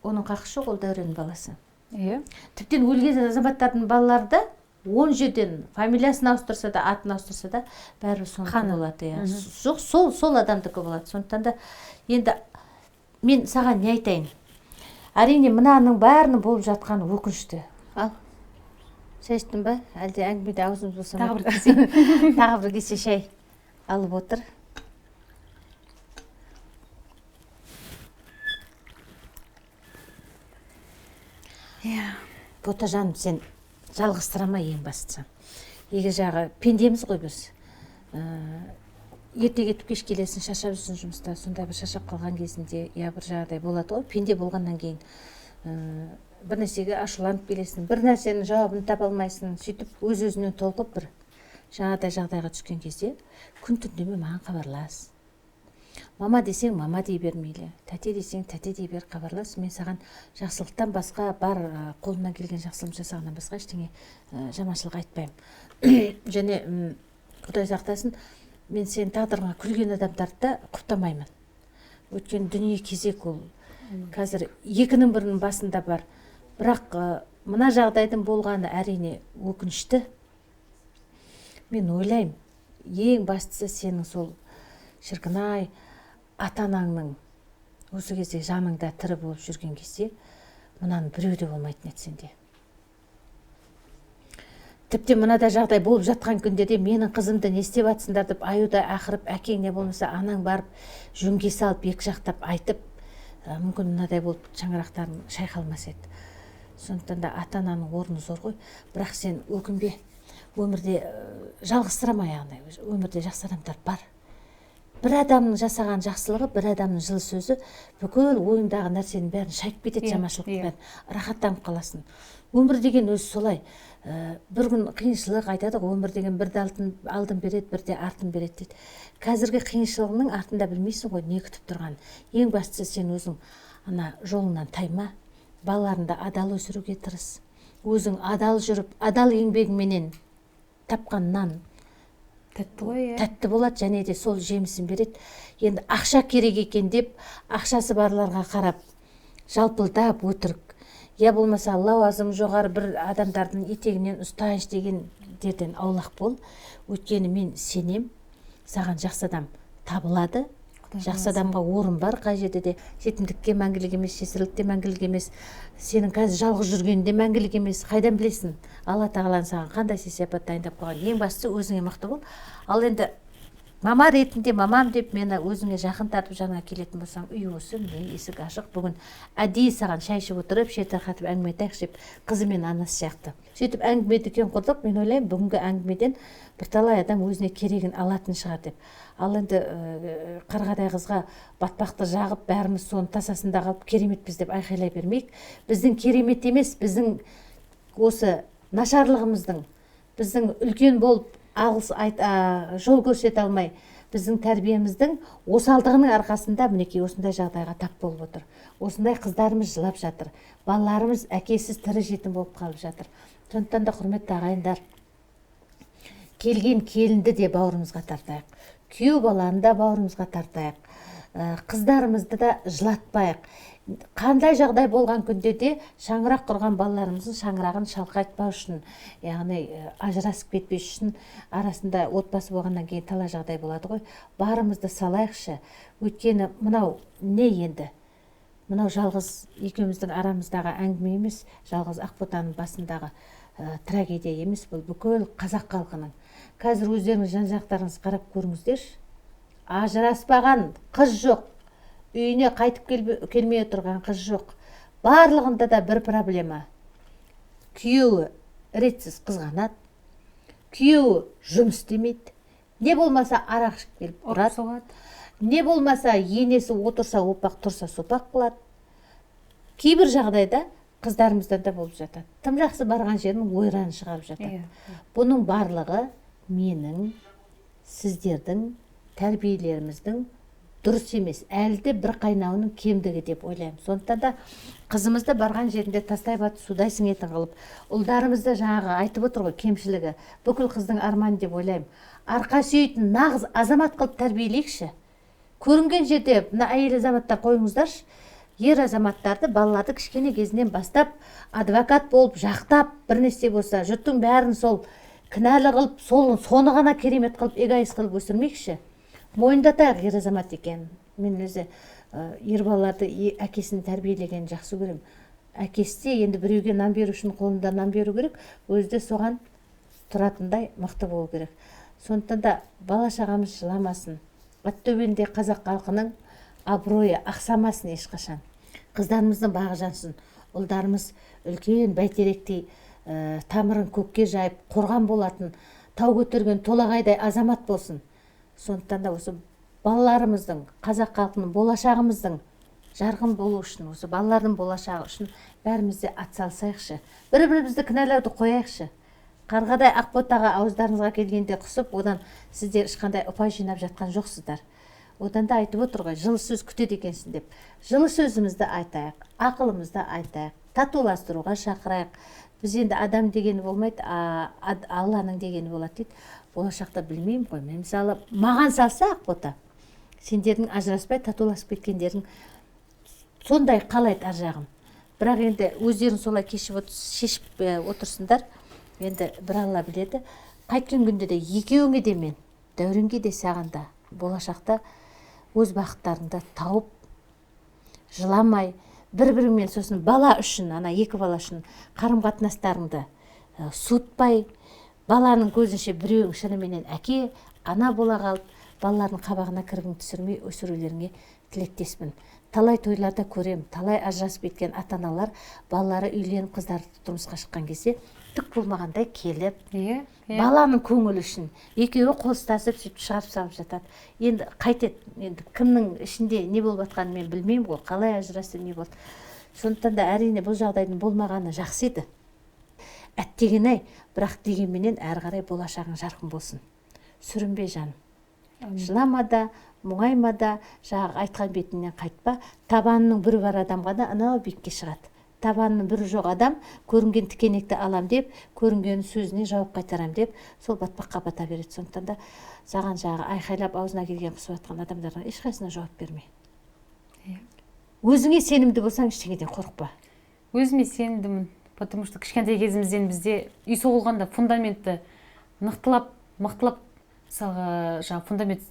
оның қақы жоқ, ол Дәуреннің баласы. Иә. Тіптен өлген азаматтардың балалары да он жерден фамилиясын ауыстырса да, атын ауыстырса да, бәрі соныкі болады. Иә. Жоқ, сол адамдікі болады. Сондықтан да енді мен саған не айтайын? Әрине, мынаның бәрінің болып жатқаны өкінішті. Ал, шай іштің ба? Әлде әңгімеде аузымыз болса тағы бір кесе. Тағы бір кесе шай алып отыр. Иә. Бота жаным, сен жалғызсырама ең бастысы. Егер жағы пендеміз ғой біз. Ерте кетіп кеш келесің, шаршап жүрсің жұмыста, сонда бір шаршап қалған кезінде, я бір жағдай болады ғой, пенде болғаннан кейін бір нәрсеге ашуланып келесің, бір нәрсенің жауабын таба алмайсың, сөйтіп өз-өзінен толқып бір жаңағыдай жағдайға түскен кезде күн түндеме маған хабарлас. Мама десең, мама дей бер мейлі, тәте десең, тәте дей бер, хабарлас. Мен саған жақсылықтан басқа, бар қолымнан келген жақсылығым жасағаннан басқа ештеңе жаманшылық айтпаймын. Және Құдай сақтасын, мен сенің тағдырыңа күлген адамдарды да құптамаймын. Өйткені дүние кезек ол. Қазір екінің бірінің басында бар. Бірақ мына жағдайдың болғаны әрине өкінішті. Мен ойлаймын, ең бастысы сенің сол шіркін-ай ата-анаңның осы кезде жаныңда тірі болып жүрген кезде мынаның біреу де болмайтын еді сенде. Тіпті мынадай жағдай болып жатқан күнде де менің қызымды не істеп жатсыңдар деп аюдай ақырып, әкең не болмаса анаң барып жөнге салып, екі жақтап айтып, мүмкін мынадай болып шаңырақтарың шайқалмас еді. Сондықтан да ата-ананың орны зор ғой. Бірақ сен өкінбе, өмірде жалғызсырама, яғни өмірде жақсы адамдар бар. Бір адамның жасаған жақсылығы, бір адамның жылы сөзі бүкіл ойыңдағы нәрсенің бәрін шайып кетеді, жаманшылықтың бәрін, рахаттанып қаласың. Өмір деген өзі солай. Бір күн қиыншылық айтады ғой, өмір деген бірде алдын береді, бірде артын береді дейді. Қазіргі қиыншылығының артында білмейсің ғой не күтіп тұрғанын. Ең бастысы сен өзің ана жолыңнан тайма, балаларыңды адал өсіруге тырыс. Өзің адал жүріп, адал еңбегіңменен тапқан нан тәтті ғой, иә. Тәтті болады және де сол жемісін береді. Енді ақша керек екен деп ақшасы барларға қарап жалпылдап өтірік, я болмаса лауазым жоғары бір адамдардың етегінен ұстайыншы дегендерден аулақ бол. Өйткені мен сенем, саған жақсы адам табылады. Жақсы адамға орын бар қай жерде де. Жетімдікке мәңгілік емес, жесірлік те мәңгілік емес, сенің қазір жалғыз жүргенің де мәңгілік емес. Қайдан білесің Алла тағаланың саған қандай сый-сияпат дайындап қойған. Ең бастысы өзіңе мықты бол. Ал енді мама ретінде мамам деп мені өзіңе жақын тартып жаныңа келетін болсаң, үй осы, міне есік ашық. Бүгін әдейі саған шай ішіп отырып, шер тарқатып әңгіме айтайықшы деп, қызы мен анасы сияқты. Сөйтіп әңгіме дүкен құрдық. Мен ойлаймын, бүгінгі әңгімеден бірталай адам өзіне керегін алатын шығар деп. Ал енді қарғадай қызға батпақты жағып, бәріміз соның тасасында қалып кереметпіз деп айқайлай бермейік. Біздің керемет емес, біздің осы нашарлығымыздың, біздің үлкен болып ағылс жол көрсете алмай, біздің тәрбиеміздің осалдығының арқасында мінекей осындай жағдайға тап болып отыр. Осындай қыздарымыз жылап жатыр, балаларымыз әкесіз тірі жетім болып қалып жатыр. Сондықтан да құрметті ағайындар, келген келінді де бауырымызға тартайық, күйеу баланы да бауырымызға тартайық, қыздарымызды да жылатпайық. Қандай жағдай болған күнде де шаңырақ құрған балаларымыздың шаңырағын шалқайтпау үшін, яғни ажырасып кетпес үшін, арасында отбасы болғаннан кейін талай жағдай болады ғой, барымызды салайықшы. Өйткені мынау не енді? Мынау жалғыз екеуміздің арамыздағы әңгіме емес, жалғыз Ақботаның басындағы трагедия емес, бұл бүкіл қазақ халқының. Қазір өздеріңіз жан-жақтарыңыз қарап көріңіздерші, ажыраспаған қыз жоқ, үйіне қайтып келмей отырған қыз жоқ. Барлығында да бір проблема. Күйеуі ретсіз қызғанады, күйеуі жұмыс істемейді, не болмаса арақ ішіп келіп ұрады, не болмаса енесі отырса опақ, тұрса сопақ қылады. Кейбір жағдайда қыздарымыздан да болып жатады. Тым жақсы барған жерінің ойранын шығарып жатады. Бұның барлығы менің, сіздердің тәрбиелеріміздің дұрыс емес, әлі де бір қайнауының кемдігі деп ойлаймын. Сондықтан да қызымызды барған жерінде тастай батып судай сіңетін қылып, ұлдарымызды жаңағы айтып отыр ғой кемшілігі, бүкіл қыздың арманы деп ойлаймын. Арқа сүйейтін нағыз азамат қылып тәрбиелейікші. Көрінген жерде мына әйел азаматтар қойыңыздаршы, ер азаматтарды, балаларды кішкене кезінен бастап адвокат болып жақтап, бір нәрсе болса жұрттың бәрін сол кінәлі қылып, соны ғана керемет қылып, эгоист қылып өсірмейікші. Мойындатайық ер азамат екен. Мен өзі ер балаларды әкесін тәрбиелегенін жақсы көремін. Әкесі де енді біреуге нан беру үшін қолында нан беру керек, өзі де соған тұратындай мықты болу керек. Сондықтан да бала шағамыз жыламасын. Аттөбенде қазақ халқының абыройы ақсамасын ешқашан. Қыздарымыздың бағы жансын, ұлдарымыз үлкен бәйтеректей тамырын көкке жайып, қорған болатын, тау көтерген толағайдай азамат болсын. Сондықтан да осы балаларымыздың, қазақ халқының болашағымыздың жарқын болу үшін, осы балалардың болашағы үшін бәріміз де атсалысайықшы. Бір-бірімізді кінәлауды қояйықшы. Қарғадай Ақботаға ауыздарыңызға келгенде құсып, одан сіздер ешқандай ұпай жинап жатқан жоқсыздар. Одан да айтып отыр ғой, жылы сөз күтеді екенсің деп. Жылы сөзімізді айтайық, ақылымызды айтайық, татуластыруға шақырайық. Біз енді адам дегені болмайды, Алланың дегені болады дейді. Болашақта білмеймін ғой. Мен мысалы, маған салса Ақбота, сендердің ажыраспай татуласып кеткендерің сондай қалайды ар жағым. Бірақ енді өздерің солай шешіп отырсыңдар. Енді бір Алла біледі. Қайткен күнде де екеуіңе де мен, Дәуренге де саған да болашақта өз бақыттарыңды тауып, жыламай, бір-біріңмен сосын бала үшін, ана екі бала үшін қарым-қатынастарыңды суытпай, Баланың көзінше біреуің шыныменен әке, ана бола қалып, балалардың қабағына кірбің түсірмей өсірулеріңе тілектеспін. Талай тойларда көрем, талай ажырасып кеткен ата-аналар балалары үйленіп, қыздары тұрмысқа шыққан кезде түк болмағандай келіп, баланың көңілі үшін екеуі қол ұстасып сөйтіп шығарып салып жатады. Енді қайтеді, енді кімнің ішінде не болып жатқанын мен білмеймін ғой, қалай ажырасты, не болды. Сондықтан да әрине бұл жағдайдың болмағаны жақсы еді. Әттеген-ай, бірақ дегенменен әрі қарай болашағың жарқын болсын. Сүрінбе жаным. Жылама да, мұңайма да, жаңағы айтқан бетіңнен қайтпа. Табанының бүрі бар адамға да анау биікке шығады. Табанының бүрі жоқ адам көрінген тікенекті алам деп, көрінген сөзіне жауап қайтарам деп, сол батпаққа бата береді. Сондықтан да саған жаңағы айқайлап аузына келген құсып жатқан адамдардың ешқайсысына жауап берме. Өзіңе сенімді болсаң, ештеңеден қорықпа. Өзіме сенімдімін, потому что кішкентай кезімізден бізде үй соғылғанда фундаментті нықтылап, мықтылап, мысалға жаңа фундамент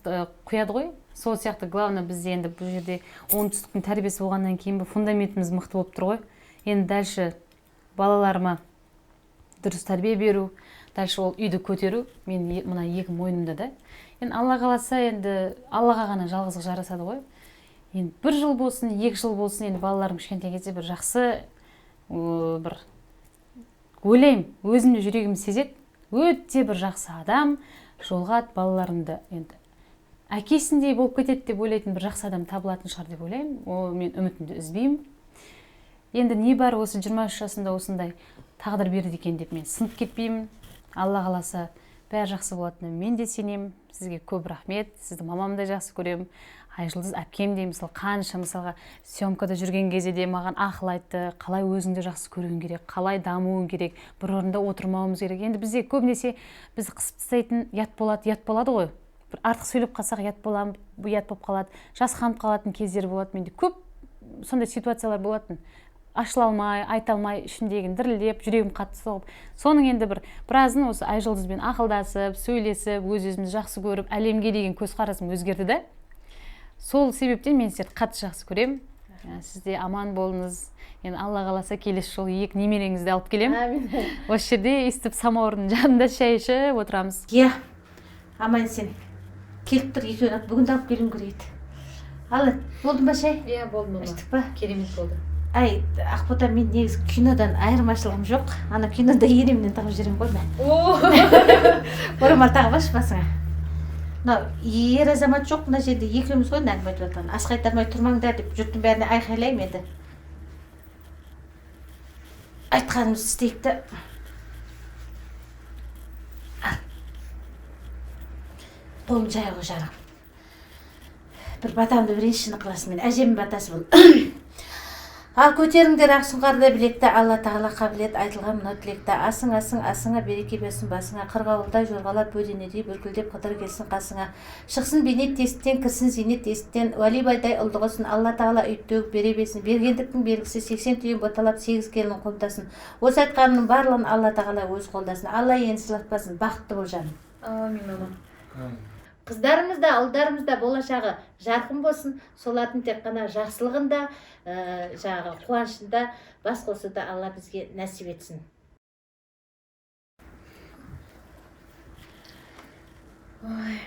құяды ғой. Сол сияқты главное бізде енді бұл жерде оңтүстіктің тәрбиесі болғаннан кейін бұл фундаментіміз мықты болып тұр ғой. Енді дальше балаларыма дұрыс тәрбие беру, дальше ол үйді көтеру мен мына екі мойнымда да. Енді Алла қаласа, енді Аллаға ғана жалғыздық жарасады ғой. Енді бір жыл болсын, 2 жыл болсын, енді балаларым кішкентай кезде бір жақсы бір ойлаймын, өзімде жүрегім сезеді, өте бір жақсы адам, жолға балаларымды енді әкесіндей болып кетеді деп ойлайтын бір жақсы адам табылатын шығар деп ойлаймын. Ол мен үмітімді үзбеймін. Енді не бар осы 23 жасында осындай тағдыр берді екен деп мен сынып кетпеймін. Алла қаласа бәрі жақсы болатынына мен де сенемін. Сізге көп рахмет. Сізді мамам да жақсы көремін. Айжұлдыз әпкем де мысалы қанша мысалға съемкада жүрген кезде де маған ақыл айтты, қалай өзіңді жақсы көруің керек, қалай дамуың керек, бір орында отырмауымыз керек. Енді бізде көбінесе біз қысып тастайтын ұят болады, ұят болады ғой. Бір артық сөйлеп қалсақ ұят боламын, ұят болып қалады, жасқанып қалатын кездер болады. Менде көп сондай ситуациялар болатын. Ашыла алмай, айта алмай, ішімдегін дірілдеп, жүрегім қатты соғып. Соның енді біразын осы Айжұлдызбен ақылдасып, сөйлесіп, өз-өзімді жақсы көріп, әлемге деген көзқарасым өзгерді да. Сол себептен мен сіздерді қатты жақсы көремін. Сіз де аман болыңыз. Енді Алла қаласа келесі жолы 2 немереңізді алып келемін. Әмин. Осы жерде естіп самауырдың жанында шай ішіп отырамыз. Иә, аман сен. Келіп тұр, екеуін алып, бүгін де алып келуім керек еді. Ал, болды ма шай? Иә, болды мама. Іштік па? Керемет болды. Ай, Ақбота, мен негізі кинодан айырмашылығым жоқ. Ана кинода енемнен тағып жүремін ғой мен. Орамал тағып алшы басыңа. Мынау ер азамат жоқ, мына жерде екеуміз ғой әңгіме айтып жатқан. Ас қайтармай тұрмаңдар деп жұрттың бәріне айқайлаймын енді. Айтқанымызды істейік те. Қолым жай ғой жарығым. Бір батамды берейінші, шын ықыласымен. Әжемнің батасы бұл. Ал көтеріңдер ақ сұңқардай білекті, Алла тағала қабыл ет, айтылған мынау тілекті. Асың, асың, асыңа береке берсін басыңа, қырғауылдай жорғалап бөденедей бүркілдеп қыдыр келсін қасыңа. Шықсын бейнет тесіктен, кірсін зейнет тесіктен, уәлибайдай ұлды қылсын, Алла тағала үйіп төгіп бере берсін. Бергендіктің белгісі 80 түйін боталап 8 келін қомдасын. Осы айтқанымның барлығын Алла тағала өз қолдасын. Алла енді сылатпасын, бақытты бол жаным. Әмин, мама. Қыздарымыз да, ұлдарымыз да болашағы жарқын болсын, солардың тек қана жақсылығында, жаңағы қуанышында бас қосуды Алла бізге нәсіп етсін. Ой,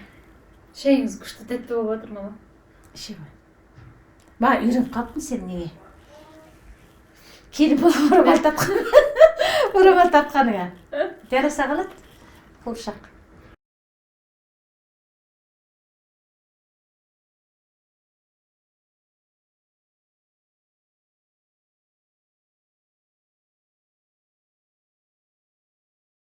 шайыңыз күшті тәтті болып отыр, мама. Ішемін. Ба, үйреніп қалыппын сен неге? Келін болып орамал тартқан. Орамал тартқаныңа. Жараса қалады, қуыршақ.